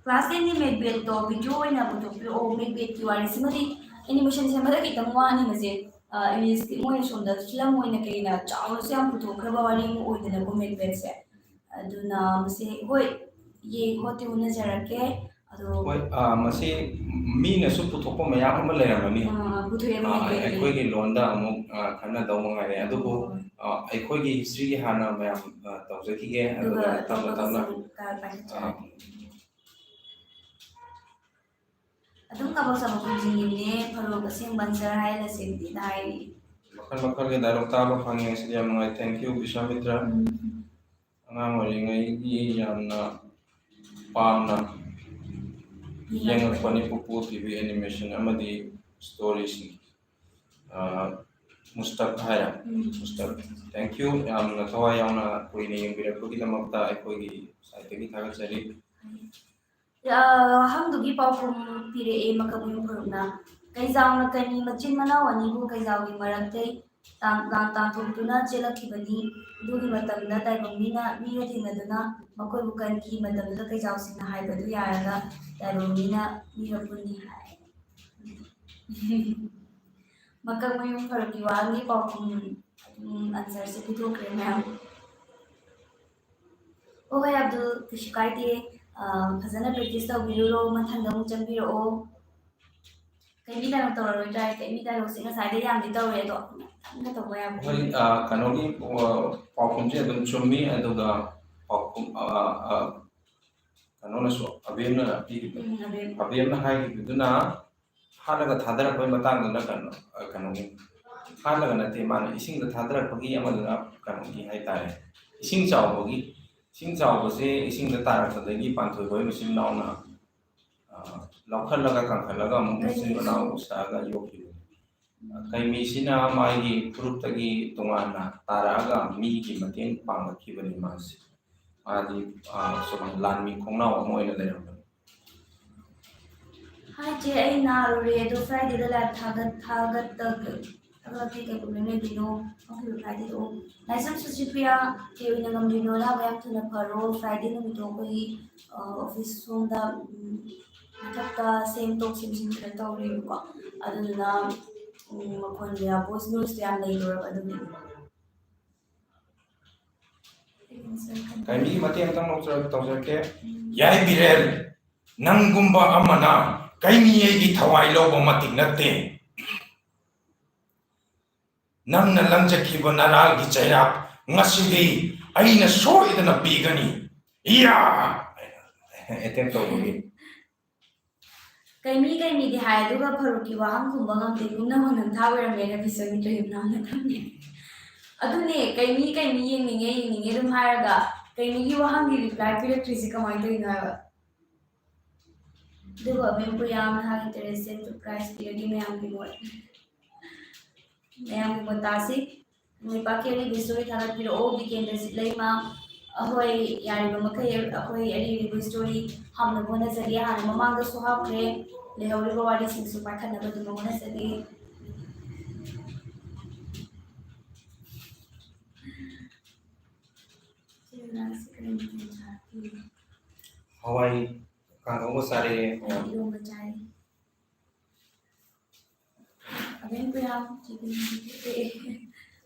Class tenꯒꯤ Macbethꯇꯣ video ꯑꯣꯏꯅ ꯄꯨꯊꯣꯛꯄꯤꯔꯛꯑꯣ꯫ Macbethꯀꯤ ꯋꯥꯔꯤꯁꯤꯃꯗꯤ animation ꯁꯦꯝꯕꯗ ꯈꯤꯇꯪ ꯋꯥꯅꯤ ꯃꯁꯦ꯫ ꯑ, Englishꯀꯤ ꯃꯣꯏꯅ ꯁꯣꯝꯗ film ꯑꯣꯏꯅ ꯀꯩꯅ ꯆꯥꯎꯅꯁꯨ ꯌꯥꯝ ꯄꯨꯊꯣꯛꯈ꯭ꯔꯕ ꯋꯥꯔꯤ ꯑꯃ ꯑꯣꯏꯗꯅꯀꯣ Macbethꯁꯦ꯫ ꯑꯗꯨꯅ ꯃꯁꯤ, ꯍꯣꯏ, ꯌꯦꯡ ꯈꯣꯠꯇꯤ ꯎꯅꯖꯔꯛꯀꯦ꯫ ꯑꯗꯣ ꯍꯣꯏ, ꯑ, ꯃꯁꯤ ꯃꯤꯅꯁꯨ ꯄꯨꯊꯣꯛꯄ ꯃꯌꯥꯝ ꯑꯃ ꯂꯩꯔꯝꯒꯅꯤ꯫ ꯑ, ꯄꯨꯊꯣꯛꯑꯦ, ꯑ, ꯃꯣꯏꯒꯤ ꯑꯩꯈꯣꯏꯒꯤ ꯂꯣꯟꯗ ꯑꯃꯨꯛ, ꯑ, ꯈꯟꯅꯗꯧꯕ ꯉꯥꯏꯔꯦ꯫ ꯑꯗꯨꯕꯨ, ꯍꯣꯏ꯫ ꯑ, ꯑꯩꯈꯣꯏꯒꯤ historyꯒꯤ ꯍꯥꯟꯅ ꯃꯌꯥꯝ, ꯑ, ꯇꯧꯖꯈꯤꯒꯦ꯫ ꯑꯗꯨꯒ ꯑꯗꯨꯒ ꯇꯞꯅ ꯑꯇꯣꯞꯄ ꯇꯞꯅ, ꯁꯔꯨꯛ ꯀꯥ-, ꯑ, ꯄꯥꯏꯈꯠꯆꯔꯛꯀꯦ꯫ ꯑꯗꯨꯝ ꯀꯕꯛ ꯁꯕꯛ ꯈꯨꯝꯖꯤꯟꯈꯤꯕꯅꯦ, ꯐꯔꯨꯛ ꯑꯁꯦꯡꯕ answer ꯍꯥꯏ ꯂꯁꯦꯝꯕꯤꯅ ꯍꯥꯏꯔꯤ꯫ ꯃꯈꯜ ꯃꯈꯜꯒꯤ dialogue ꯇꯥꯕ ꯐꯪꯉꯦ, ꯁꯤꯗꯤ ꯌꯥꯝ ꯅꯨꯡꯉꯥꯏ꯫ Thank you, ꯕꯤꯁ꯭ꯋꯥꯃꯤꯇ꯭ꯔ꯫ ꯎꯝ꯫ ꯑꯉꯥꯡ ꯑꯣꯏꯔꯤꯉꯩꯒꯤ ꯌꯥꯝꯅ ꯄꯥꯝꯅ ꯌꯦꯡꯉꯛꯄꯅꯤ ꯄꯨꯄꯨ ꯇꯤꯚꯤ animation ꯑꯃꯗꯤ storyꯁꯤꯡ꯫ ꯑ, ꯃꯨꯁꯇꯛ ꯍꯥꯏꯔ? ꯎꯝ꯫ ꯃꯨꯁꯇꯛ꯫ Thank you, ꯌꯥꯝꯅ ꯊꯋꯥꯏ ꯌꯥꯎꯅ ꯀꯨꯏꯅ ꯌꯦꯡꯕꯤꯔꯛꯄꯒꯤꯗꯃꯛꯇ ꯑꯩꯈꯣꯏꯒꯤ sideꯇꯒꯤ ꯊꯥꯒꯠꯆꯔꯤ꯫ ꯑ, ꯋꯥꯍꯪꯗꯨꯒꯤ ꯄꯥꯎꯈꯨꯝ ꯄꯤꯔꯛꯑꯦ ꯃꯀꯛꯃꯌꯨꯝ ꯐꯔꯨꯛꯅ꯫ ꯀꯩꯖꯥꯎꯅ ꯀꯩꯃꯤ ꯃꯆꯤꯟ ꯃꯅꯥꯎ ꯑꯅꯤꯕꯨ ꯀꯩꯖꯥꯎꯒꯤ ꯃꯔꯛꯇꯩ ꯇꯥꯟ-, ꯂꯥꯟ ꯇꯥꯟꯊꯣꯛꯇꯨꯅ ꯆꯦꯜꯂꯛꯈꯤꯕꯅꯤ꯫ ꯑꯗꯨꯒꯤ ꯃꯇꯝꯗ ꯇꯥꯏꯕꯪ ꯃꯤꯅ ꯃꯤꯒ ꯊꯦꯡꯅꯗꯨꯅ ꯃꯈꯣꯏꯕꯨ ꯀꯟꯈꯤ꯫ ꯃꯇꯝꯗꯨꯗ ꯀꯩꯖꯥꯎꯁꯤꯡꯅ ꯍꯥꯏꯕꯗꯨ ꯌꯥꯔꯒ ꯇꯥꯏꯕꯪ ꯃꯤꯅ ꯃꯤꯒ ꯄꯨꯟꯅꯤ ꯍꯥꯏ꯫ ꯃꯀꯛꯃꯌꯨꯝ ꯐꯔꯨꯛꯀꯤ ꯋꯥꯍꯪꯒꯤ ꯄꯥꯎꯈꯨꯝ, ꯎꯝ, answer ꯁꯦ ꯄꯤꯊꯣꯛꯈ꯭ꯔꯦ ꯃꯌꯥꯝ꯫ ꯍꯣꯏ ꯍꯣꯏ ꯑꯕꯗꯨꯜ, ꯀꯩꯁꯨ ꯀꯥꯏꯗꯦ꯫ ꯑ, ꯐꯖꯅ practice ꯇꯧꯕꯤꯔꯨꯔꯣ, ꯃꯊꯪꯗ ꯑꯃꯨꯛ ꯆꯪꯕꯤꯔꯛꯑꯣ꯫ ꯀꯩꯃꯤ dialogue ꯇꯧꯔꯔꯣꯏꯗ꯭ꯔꯥ ꯍꯥꯏ, ꯀꯩꯃꯤ dialogue ꯁꯦ ꯉꯁꯥꯏꯗꯩ ꯌꯥꯝꯗꯤ ꯇꯧꯔꯦ, ꯑꯗꯣ ꯈꯤꯇꯪꯒ ꯇꯧꯕ ꯌꯥꯕ꯭ꯔꯥ? ꯍꯣꯏ, ꯑ, ꯀꯩꯅꯣꯒꯤ, ꯑ, ꯄꯥꯎꯈꯨꯝꯁꯦ ꯑꯗꯨꯝ ꯆꯨꯝꯃꯤ, ꯑꯗꯨꯒ ꯄꯥꯎꯈꯨꯝ, ꯑ, ꯑ, ꯀꯩꯅꯣꯅꯁꯨ, ꯑꯕꯦꯝꯅ ꯄꯤꯔꯤꯕ, ꯎꯝ, ꯑꯕꯦꯝ꯫ ꯑꯕꯦꯝꯅ ꯍꯥꯏꯈꯤꯕꯗꯨꯅ ꯍꯥꯠꯂꯒ ꯊꯥꯗꯔꯛꯄꯒꯤ ꯃꯇꯥꯡꯗꯨꯅ ꯀꯩꯅꯣ, ꯑ, ꯀꯩꯅꯣꯒꯤ, ꯍꯥꯠꯂꯒ ꯅꯠꯇꯦ, ꯃꯥꯅ ꯏꯁꯤꯡꯗ ꯊꯥꯗꯔꯛꯄꯒꯤ ꯑꯃꯗꯨꯅ ꯀꯩꯅꯣꯒꯤ ꯍꯥꯏꯇꯥꯔꯦ, ꯏꯁꯤꯡ ꯆꯥꯎꯕꯒꯤ, ꯏꯁꯤꯡ ꯆꯥꯎꯕꯁꯦ ꯏꯁꯤꯡꯗ ꯇꯥꯔꯛꯄꯗꯒꯤ ꯄꯥꯟꯊꯣꯏꯕ ꯍꯣꯏ ꯃꯆꯤꯟ ꯃꯅꯥꯎꯅ, ꯑ, ꯂꯧꯈꯠꯂꯒ ꯀꯪꯈꯠꯂꯒ ꯑꯃꯨꯛ ꯃꯆꯤꯟ ꯃꯅꯥꯎ ꯎꯁꯜꯂꯛꯑꯒ ꯌꯣꯛꯈꯤꯕꯅꯤ꯫ ꯀꯩꯃꯤꯁꯤꯅ ꯃꯥꯒꯤ ꯐꯨꯔꯨꯞꯇꯒꯤ ꯇꯣꯉꯥꯟꯅ ꯇꯥꯔꯛꯑꯒ ꯃꯤꯒꯤ ꯃꯇꯦꯡ ꯄꯥꯡꯂꯛꯈꯤꯕꯅꯤ ꯃꯥꯁꯦ꯫ ꯃꯥꯗꯤ, ꯑ, ꯁꯨꯝ ꯂꯥꯟꯃꯤ ꯈꯣꯡꯅꯥꯎ ꯑꯃ ꯑꯣꯏꯅ ꯂꯩꯔꯝꯕꯅꯤ꯫ ꯍꯥꯏ ꯆꯦ, ꯑꯩ ꯅꯥꯔꯨꯔꯦ, ꯑꯗꯣ Friday ꯗ live ꯊꯥꯒꯠ-, ꯊꯥꯒꯠꯇ-, ꯊꯥꯒꯠꯂꯛꯀꯦ, ꯀꯩ problem ꯂꯩꯕꯅꯣ? ꯍꯧꯈꯤꯕ Friday ꯗ꯫ ꯑꯣ, ꯂꯥꯏꯁ꯭ꯔꯝ ꯁꯨꯆꯤꯄ꯭ꯔꯤꯌꯥ, ꯀꯩ ꯑꯣꯏꯅ ꯉꯝꯗ꯭ꯔꯤꯅꯣ? ꯑꯅꯥꯕ ꯌꯥꯝ ꯊꯨꯅ ꯐꯔꯣ꯫ Friday ꯅꯨꯃꯤꯠꯇꯣ ꯑꯩꯈꯣꯏꯒꯤ, ꯑ, office ꯁꯣꯝꯗ, ꯎꯝ, ꯃꯊꯛꯇ ꯁꯦꯝꯗꯣꯛ ꯁꯦꯝꯖꯤꯟ ꯈꯔ ꯇꯧꯔꯤꯕꯀꯣ, ꯑꯗꯨꯗꯨꯅ, ꯎꯝ, ꯃꯈꯣꯟ ꯀꯌꯥ, voice noise ꯇꯣ ꯌꯥꯝ ꯂꯩꯗꯣꯔꯕ ꯑꯗꯨꯒꯤ꯫ ꯀꯩꯃꯤꯒꯤ ꯃꯇꯦꯡ ꯑꯝꯇꯪ ꯂꯧꯖ-, ꯇꯧꯖꯔꯛꯀꯦ꯫ ꯌꯥꯏ ꯕꯤꯔꯦꯟ, ꯅꯪꯒꯨꯝꯕ ꯑꯃꯅ ꯀꯩꯃꯤ ꯑꯩꯒꯤ ꯊꯋꯥꯏ ꯂꯧꯕ ꯃꯇꯤꯛ ꯅꯠꯇꯦ꯫ ꯅꯪꯅ ꯂꯪꯖꯈꯤꯕ ꯅꯔꯥꯜꯒꯤ ꯆꯩꯔꯥꯛ ꯉꯁꯤꯗꯤ ꯑꯩꯅ ꯁꯣꯏꯗꯅ ꯄꯤꯒꯅꯤ꯫ ꯏꯌꯥ! Attempt ꯇꯧꯕꯒꯤ꯫ ꯀꯩꯃꯤ ꯀꯩꯃꯤꯗꯤ ꯍꯥꯏ, ꯑꯗꯨꯒ ꯐꯔꯨꯛꯀꯤ ꯋꯥꯍꯪ ꯈꯨꯝꯕ ꯉꯝꯗꯦ꯫ ꯄꯨꯝꯅꯃꯛ ꯅꯝꯊꯥꯛ ꯑꯣꯏꯔꯝꯃꯦꯅ ꯕꯤꯁ꯭ꯋꯖꯤꯠ ꯔꯍꯤꯝꯅ ꯑꯃꯅ ꯊꯝꯃꯦ꯫ ꯑꯗꯨꯅꯦ, ꯀꯩꯃꯤ ꯀꯩꯃꯤ ꯌꯦꯡꯅꯤꯡꯉꯦ ꯌꯦꯡꯅꯤꯡꯉꯦ ꯑꯗꯨꯝ ꯍꯥꯏꯔꯒ ꯀꯩꯃꯤꯒꯤ ꯋꯥꯍꯪꯒꯤ reply ꯄꯤꯔꯛꯇ꯭ꯔꯤꯁꯦ ꯀꯃꯥꯏꯅ ꯇꯧꯔꯤꯅꯣ ꯍꯥꯏꯕ꯫ ꯑꯗꯨꯒ ꯃꯦꯝ ꯄ꯭ꯔꯤꯌꯥ ꯃꯍꯥꯛ interested prize ꯄꯤꯔꯗꯤ ꯃꯌꯥꯝꯒꯤ ꯃꯣꯠ, ꯃꯌꯥꯝꯒꯤ ꯃꯣꯠ ꯇꯥꯁꯤ꯫ ꯅꯣꯏꯄꯥꯛꯀꯤ ꯑꯔꯤꯕ story ꯊꯥꯒꯠꯄꯤꯔꯛꯑꯣ, ꯕꯤꯀꯦꯟꯗ꯭ꯔꯖꯤꯠ ꯂꯩꯃ꯫ ꯑꯍꯣꯏ, ꯌꯥꯔꯤꯕ ꯃꯈꯩ ꯑꯩꯈꯣꯏ ꯑꯔꯤꯕ story ꯍꯥꯞꯅꯕ ꯍꯣꯠꯅꯖꯒꯦ꯫ ꯍꯥꯟꯅ ꯃꯃꯥꯡꯗꯁꯨ ꯍꯥꯞꯈ꯭ꯔꯦ, ꯂꯩꯍꯧꯔꯤꯕ ꯋꯥꯔꯤꯁꯤꯡꯁꯨ ꯄꯥꯏꯈꯠꯅꯕ ꯑꯗꯨꯝ ꯍꯣꯠꯅꯖꯒꯦ꯫ ꯁꯤ ꯉꯥꯡꯁꯤ ꯀꯔꯤ ꯃꯊꯦꯜ ꯆꯥꯔꯒꯦ? ꯍꯋꯥꯏ ꯀꯥꯡꯍꯧꯒ ꯆꯥꯔꯦ꯫ ꯑꯩ ꯏꯔꯣꯝꯕ ꯆꯥꯏ꯫ ꯑꯕꯦꯟ ꯀꯨꯌꯥꯝ ꯆꯤꯛꯀꯟ ꯄꯤꯔꯛꯑꯦ꯫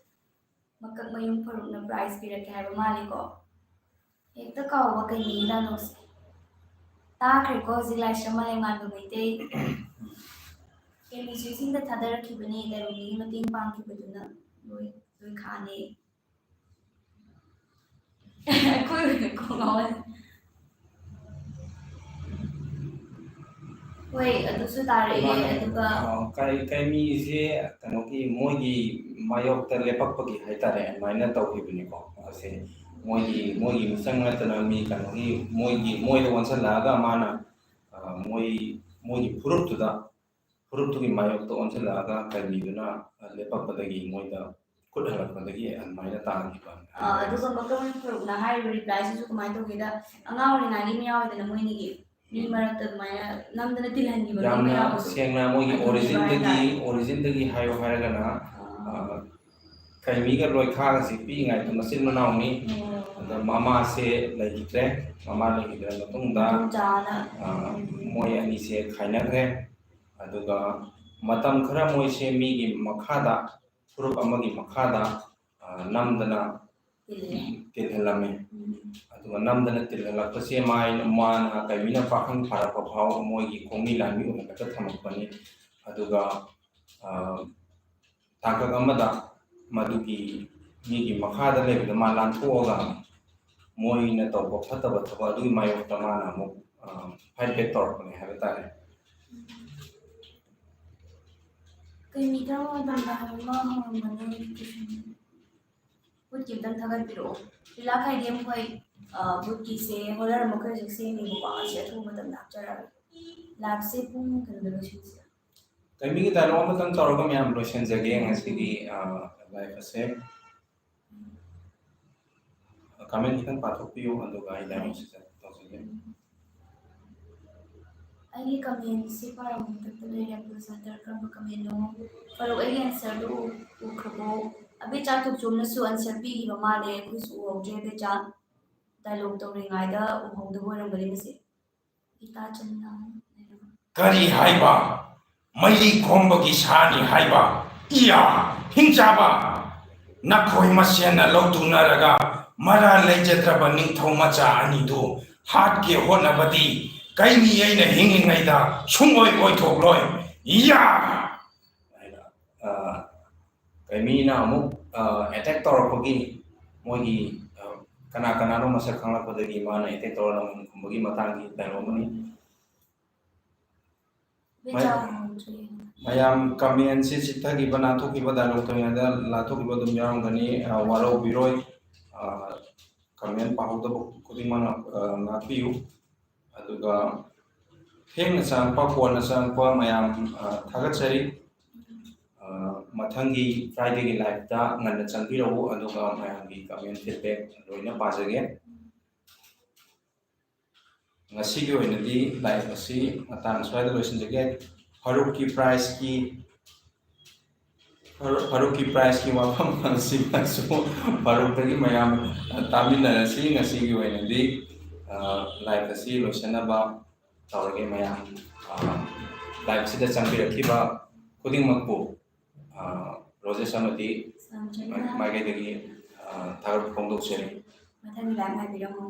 ꯃꯀꯛ ꯃꯌꯨꯝ ꯐꯔꯨꯛꯅ prize ꯄꯤꯔꯛꯀꯦ ꯍꯥꯏꯕ ꯃꯥꯜꯂꯤꯀꯣ꯫ ꯍꯦꯛꯇ ꯀꯥꯎꯕ ꯀꯩꯅꯤ ꯗꯥꯏꯂꯣꯛꯁꯦ꯫ ꯇꯥꯈ꯭ꯔꯦꯀꯣ ꯍꯧꯖꯤꯛ ꯂꯥꯏꯁ꯭ꯔꯝ ꯃꯥꯂꯦꯝꯉꯥꯟꯕ ꯃꯩꯇꯩ꯫ ꯀꯦꯃꯤꯁꯇ꯭ꯔꯤꯁꯤꯡꯗ ꯊꯥꯗꯔꯛꯈꯤꯕꯅꯤ, ꯂꯥꯏꯔꯦꯝꯕꯤꯒꯤ ꯃꯇꯦꯡ ꯄꯥꯡꯈꯤꯕꯗꯨꯅ ꯂꯣꯏ ꯂꯣꯏꯈꯥꯅꯦ꯫ ꯑꯩꯈꯣꯏ ꯑꯣꯏꯅ ꯀꯣꯛ ꯉꯥꯎꯍꯜꯂꯦ꯫ ꯍꯣꯏ, ꯑꯗꯨꯁꯨ ꯇꯥꯔꯛꯑꯦ, ꯃꯥꯅꯦ꯫ ꯑꯗꯨꯒ ꯑ, ꯀꯩ-, ꯀꯩꯃꯤꯁꯦ ꯀꯩꯅꯣꯒꯤ ꯃꯣꯏꯒꯤ ꯃꯥꯌꯣꯛꯇ ꯂꯦꯞꯄꯛꯄꯒꯤ ꯍꯥꯏꯇꯥꯔꯦ, ꯑꯗꯨꯃꯥꯏꯅ ꯇꯧꯈꯤꯕꯅꯤꯀꯣ꯫ ꯑꯁꯦ ꯃꯣꯏꯒꯤ, ꯃꯣꯏꯒꯤ ꯃꯤꯆꯪ ꯅꯠꯇꯅ ꯃꯤ ꯀꯩꯅꯣꯒꯤ ꯃꯣꯏꯒꯤ, ꯃꯣꯏꯗ ꯑꯣꯟꯁꯤꯜꯂꯛꯑꯒ ꯃꯥꯅ, ꯑ, ꯃꯣꯏ, ꯃꯣꯏꯒꯤ ꯐꯨꯔꯨꯞꯇꯨꯗ, ꯐꯨꯔꯨꯞꯇꯨꯒꯤ ꯃꯥꯌꯣꯛꯇ ꯑꯣꯟꯁꯤꯜꯂꯛꯑꯒ ꯀꯩꯃꯤꯗꯨꯅ, ꯑ, ꯂꯦꯞꯄꯛꯄꯗꯒꯤ ꯃꯣꯏꯗ ꯈꯨꯠ ꯍꯜꯂꯛꯄꯗꯒꯤ ꯑꯗꯨꯃꯥꯏꯅ ꯇꯥꯈꯤꯕ꯫ ꯑ, ꯑꯗꯨꯒ ꯃꯀꯛ ꯃꯌꯨꯝ ꯐꯔꯨꯛꯅ ꯍꯥꯏꯔꯤꯕ repliesꯤꯁꯨ ꯀꯃꯥꯏꯅ ꯇꯧꯒꯦꯗ, ꯑꯉꯥꯡ ꯑꯣꯏꯔꯤꯉꯩꯒꯤ ꯑꯃ ꯌꯥꯎꯋꯦꯗꯅ ꯃꯣꯏꯅꯤꯒꯤ, ꯃꯤ ꯎꯝ꯫ ꯃꯔꯛꯇ ꯑꯗꯨꯃꯥꯏꯅ ꯅꯝꯗꯅ ꯇꯤꯜꯍꯟꯈꯤꯕ ꯃꯤ ꯑꯃ ꯌꯥꯝꯅ ꯌꯥꯎꯕꯗꯣ꯫ ꯁꯦꯡꯅ ꯃꯣꯏꯒꯤ ꯑꯗꯨꯒꯤ originꯗꯒꯤ, ꯍꯥꯏꯇꯥꯔꯦ꯫ Originꯗꯒꯤ ꯍꯥꯏꯌꯣ ꯍꯥꯏꯔꯒꯅ, ꯑꯥ꯫ ꯑ, ꯀꯩꯃꯤꯒ ꯂꯣꯏꯈꯥꯒꯁꯤ ꯄꯤꯛꯏꯉꯩꯗ ꯃꯆꯤꯟ ꯃꯅꯥꯎꯅꯤ꯫ ꯑꯣ꯫ ꯑꯗ ꯃꯃꯥꯁꯦ ꯂꯩꯈꯤꯗ꯭ꯔꯦ꯫ ꯃꯃꯥ ꯂꯩꯈꯤꯗ꯭ꯔ ꯃꯇꯨꯡꯗ, ꯃꯗꯣꯝꯆꯥꯅ꯫ ꯑ, ꯃꯣꯏ ꯑꯅꯤꯁꯦ ꯈꯥꯏꯅꯈ꯭ꯔꯦ꯫ ꯑꯗꯨꯒ ꯃꯇꯝ ꯈꯔ ꯃꯣꯏꯁꯦ ꯃꯤꯒꯤ ꯃꯈꯥꯗ, ꯐꯨꯔꯨꯞ ꯑꯃꯒꯤ ꯃꯈꯥꯗ, ꯑ, ꯅꯝꯗꯅ ꯇꯤꯜꯂꯦ꯫ ꯇꯤꯜꯍꯜꯂꯝꯃꯤ꯫ ꯎꯝ꯫ ꯑꯗꯨꯒ ꯅꯝꯗꯅ ꯇꯤꯜꯍꯜꯂꯛꯄꯁꯦ ꯃꯥꯏ-, ꯃꯥꯅ ꯀꯩꯃꯤꯅ ꯄꯥꯈꯪ ꯐꯥꯔꯛꯄ ꯐꯥꯎ ꯃꯣꯏꯒꯤ ꯈꯣꯡꯃꯤ ꯂꯥꯟꯃꯤ ꯑꯣꯏꯅ ꯈꯛꯇ ꯊꯝꯃꯛꯄꯅꯤ꯫ ꯑꯗꯨꯒ, ꯑ, ꯇꯥꯡꯀꯛ ꯑꯃꯗ ꯃꯗꯨꯒꯤ ꯃꯤꯒꯤ ꯃꯈꯥꯗ ꯂꯩꯕꯗ ꯃꯥ ꯂꯥꯟꯊꯣꯛꯑꯒ ꯃꯣꯏꯅ ꯇꯧꯕ ꯐꯠꯇꯕ ꯊꯕꯛ ꯑꯗꯨꯒꯤ ꯃꯥꯌꯣꯛꯇ ꯃꯥꯅ ꯑꯃꯨꯛ, ꯑ, fight back ꯇꯧꯔꯛꯄꯅꯦ ꯍꯥꯏꯕ ꯇꯥꯔꯦ꯫ ꯀꯩ ꯃꯤꯇꯔ ꯑꯣꯏꯕ ꯍꯥꯏꯕ ꯑꯃ ꯍꯪꯉꯝꯕꯅꯦ꯫ ꯚꯨꯠꯀꯤ ꯑꯝꯇꯪ ꯊꯥꯒꯠꯄꯤꯔꯛꯑꯣ꯫ ꯂꯤꯂꯥ ꯈꯥꯏꯗꯦꯝ ꯍꯣꯏ, ꯑ, ꯚꯨꯠꯀꯤꯁꯦ horror ꯑꯃ ꯑꯩꯈꯣꯏ ꯍꯧꯖꯤꯛ ꯁꯦꯝꯃꯤꯕꯀꯣ, ꯑꯁꯤ ꯑꯊꯨꯕ ꯃꯇꯝꯗ ꯍꯥꯞꯆꯔꯛꯑꯒꯦ꯫ Liveꯁꯦ ꯄꯨꯡ ꯀꯩꯅꯣꯗ ꯂꯣꯏꯁꯤꯟꯁꯤꯔꯥ? ꯀꯩꯃꯤꯒꯤ dialogue ꯑꯃꯇꯪ ꯇꯧꯔꯒ ꯃꯌꯥꯝ ꯂꯣꯏꯁꯤꯟꯖꯒꯦ ꯉꯁꯤꯒꯤ, ꯑ, live ꯑꯁꯦ꯫ Comment ꯈꯤꯇꯪ ꯄꯥꯊꯣꯛꯄꯤꯌꯨ, ꯑꯗꯨꯒ ꯑꯩ dialogueꯁꯦ ꯇꯧꯖꯒꯦ꯫ ꯑꯩꯒꯤ ꯀꯃꯦꯟꯁꯤ ꯄꯥꯔꯝꯕ ꯃꯊꯛꯇ ꯂꯩꯔꯦ꯫ ꯑꯕꯗꯨꯜ ꯁꯠꯇꯔ ꯀꯔꯝꯕ ꯀꯃꯦꯟꯅꯣ? ꯐꯥꯔꯨꯛ, ꯑꯩꯒꯤ ꯑꯟꯁꯔꯗꯨ ꯎ-, ꯎꯈ꯭ꯔꯕꯣ? ꯑꯕꯦꯆꯥ ꯊꯣꯛꯆꯣꯝꯅꯁꯨ ꯑꯟꯁꯔ ꯄꯤꯈꯤꯕ ꯃꯥꯜꯂꯦ, ꯑꯩꯈꯣꯏꯁꯨ ꯎꯍꯧꯗ꯭ꯔꯦ꯫ ꯑꯕꯦꯆꯥ ꯗꯥꯏꯂꯣꯛ ꯇꯧꯔꯤꯉꯩꯗ ꯎꯍꯧꯗꯕ ꯑꯣꯏꯔꯝꯒꯅꯤ ꯃꯁꯤ꯫ ꯒꯤꯇꯥ ꯆꯟꯗꯥ ꯂꯩꯔꯝꯃꯤ꯫ ꯀꯔꯤ ꯍꯥꯏꯕ? ꯃꯩꯔꯤ ꯈꯣꯝꯕꯒꯤ ꯁꯥꯅꯤ ꯍꯥꯏꯕ? ꯏꯌꯥ! ꯍꯤꯡꯆꯥꯕ! ꯅꯈꯣꯏ ꯃꯁꯦꯟꯅ ꯂꯧꯇꯨꯅꯔꯒ ꯃꯔꯥ ꯂꯩꯖꯗ꯭ꯔꯕ ꯅꯤꯡꯊꯧ ꯃꯆꯥ ꯑꯅꯤꯗꯨ ꯍꯥꯠꯀꯦ ꯍꯣꯠꯅꯕꯗꯤ ꯀꯩꯃꯤ ꯑꯩꯅ ꯍꯤꯡꯂꯤꯉꯩꯗ ꯁꯨꯡꯑꯣꯏ ꯑꯣꯏꯊꯣꯛꯂꯣꯏ꯫ ꯏꯌꯥ! ꯍꯥꯏꯅ, ꯑ, ꯀꯩꯃꯤꯅ ꯑꯃꯨꯛ, ꯑ, ꯑꯦꯇꯦꯛ ꯇꯧꯔꯛꯄꯒꯤ ꯃꯣꯏꯒꯤ, ꯑ, ꯀꯅꯥ ꯀꯅꯥꯅꯣ ꯃꯁꯛ ꯈꯪꯂꯛꯄꯗꯒꯤ ꯃꯥꯅ ꯑꯦꯇꯦꯛ ꯇꯧꯔ ꯂꯝ ꯈꯨꯝꯕꯒꯤ ꯃꯇꯥꯡꯒꯤ ꯗꯥꯏꯂꯣꯛ ꯑꯃꯅꯤ꯫ ꯕꯦꯆꯥ ꯎꯍꯧꯗ꯭ꯔꯦ꯫ ꯃꯌꯥꯝ ꯀꯃꯦꯟꯁꯤ ꯆꯤꯠꯊꯈꯤꯕ ꯅꯥꯟꯊꯣꯛꯈꯤꯕ ꯗꯥꯏꯂꯣꯛ ꯇꯧꯔꯤꯉꯩꯗ ꯂꯥꯟꯊꯣꯛꯈꯤꯕ ꯑꯗꯨꯝ ꯌꯥꯎꯔꯝꯒꯅꯤ꯫ ꯑ, ꯋꯥꯔꯧꯕꯤꯔꯣꯏ꯫ ꯑ, ꯀꯃꯦꯟ ꯄꯥꯍꯧꯗꯕ ꯈꯨꯗꯤꯡꯃꯛꯅ, ꯑ, ꯉꯥꯛꯄꯤꯌꯨ꯫ ꯑꯗꯨꯒ ꯊꯦꯡꯅ ꯆꯪꯉꯛꯄ, ꯀꯣꯟꯅ ꯆꯪꯉꯛꯄ ꯃꯌꯥꯝ, ꯑ, ꯊꯥꯒꯠꯆꯔꯤ꯫ ꯑ, ꯃꯊꯪꯒꯤ ꯐ꯭ꯔꯥꯏꯗꯦꯒꯤ ꯂꯥꯏꯞꯇ ꯉꯟꯅ ꯆꯪꯕꯤꯔꯛꯎ, ꯑꯗꯨꯒ ꯃꯌꯥꯝꯒꯤ ꯀꯃꯦꯟ ꯐꯤꯗꯕꯦꯛ ꯂꯣꯏꯅ ꯄꯥꯖꯒꯦ꯫ ꯉꯁꯤꯒꯤ ꯑꯣꯏꯅꯗꯤ ꯂꯥꯏꯞ ꯑꯁꯤ ꯃꯇꯥꯡ ꯁ꯭ꯋꯥꯏꯗ ꯂꯣꯏꯁꯤꯟꯖꯒꯦ꯫ ꯐꯥꯔꯨꯛꯀꯤ ꯄ꯭ꯔꯥꯏꯖꯀꯤ, ꯐꯥꯔꯨꯛ-, ꯐꯥꯔꯨꯛꯀꯤ ꯄ꯭ꯔꯥꯏꯖꯀꯤ ꯋꯥꯐꯝ ꯑꯁꯤꯃꯁꯨ ꯐꯥꯔꯨꯛꯇꯒꯤ ꯃꯌꯥꯝ ꯇꯥꯃꯤꯟꯅꯔꯁꯤ꯫ ꯉꯁꯤꯒꯤ ꯑꯣꯏꯅꯗꯤ, ꯑ, ꯂꯥꯏꯞ ꯑꯁꯤ ꯂꯣꯏꯁꯤꯟꯅꯕ ꯇꯧꯔꯒꯦ ꯃꯌꯥꯝ꯫ ꯑ, ꯂꯥꯏꯞꯁꯤꯗ ꯆꯪꯕꯤꯔꯛꯈꯤꯕ ꯈꯨꯗꯤꯡꯃꯛꯄꯨ, ꯑ, ꯔꯣꯖꯦꯁ ꯑꯃꯗꯤ ꯃꯥꯏ-, ꯃꯥꯏꯀꯩꯗꯒꯤ, ꯑ, ꯊꯥꯒꯠꯄ ꯐꯣꯡꯗꯣꯛꯆꯔꯤ꯫ ꯃꯊꯪꯒꯤ ꯂꯥꯏꯞ ꯉꯥꯏꯕꯤꯔꯝꯃꯨ꯫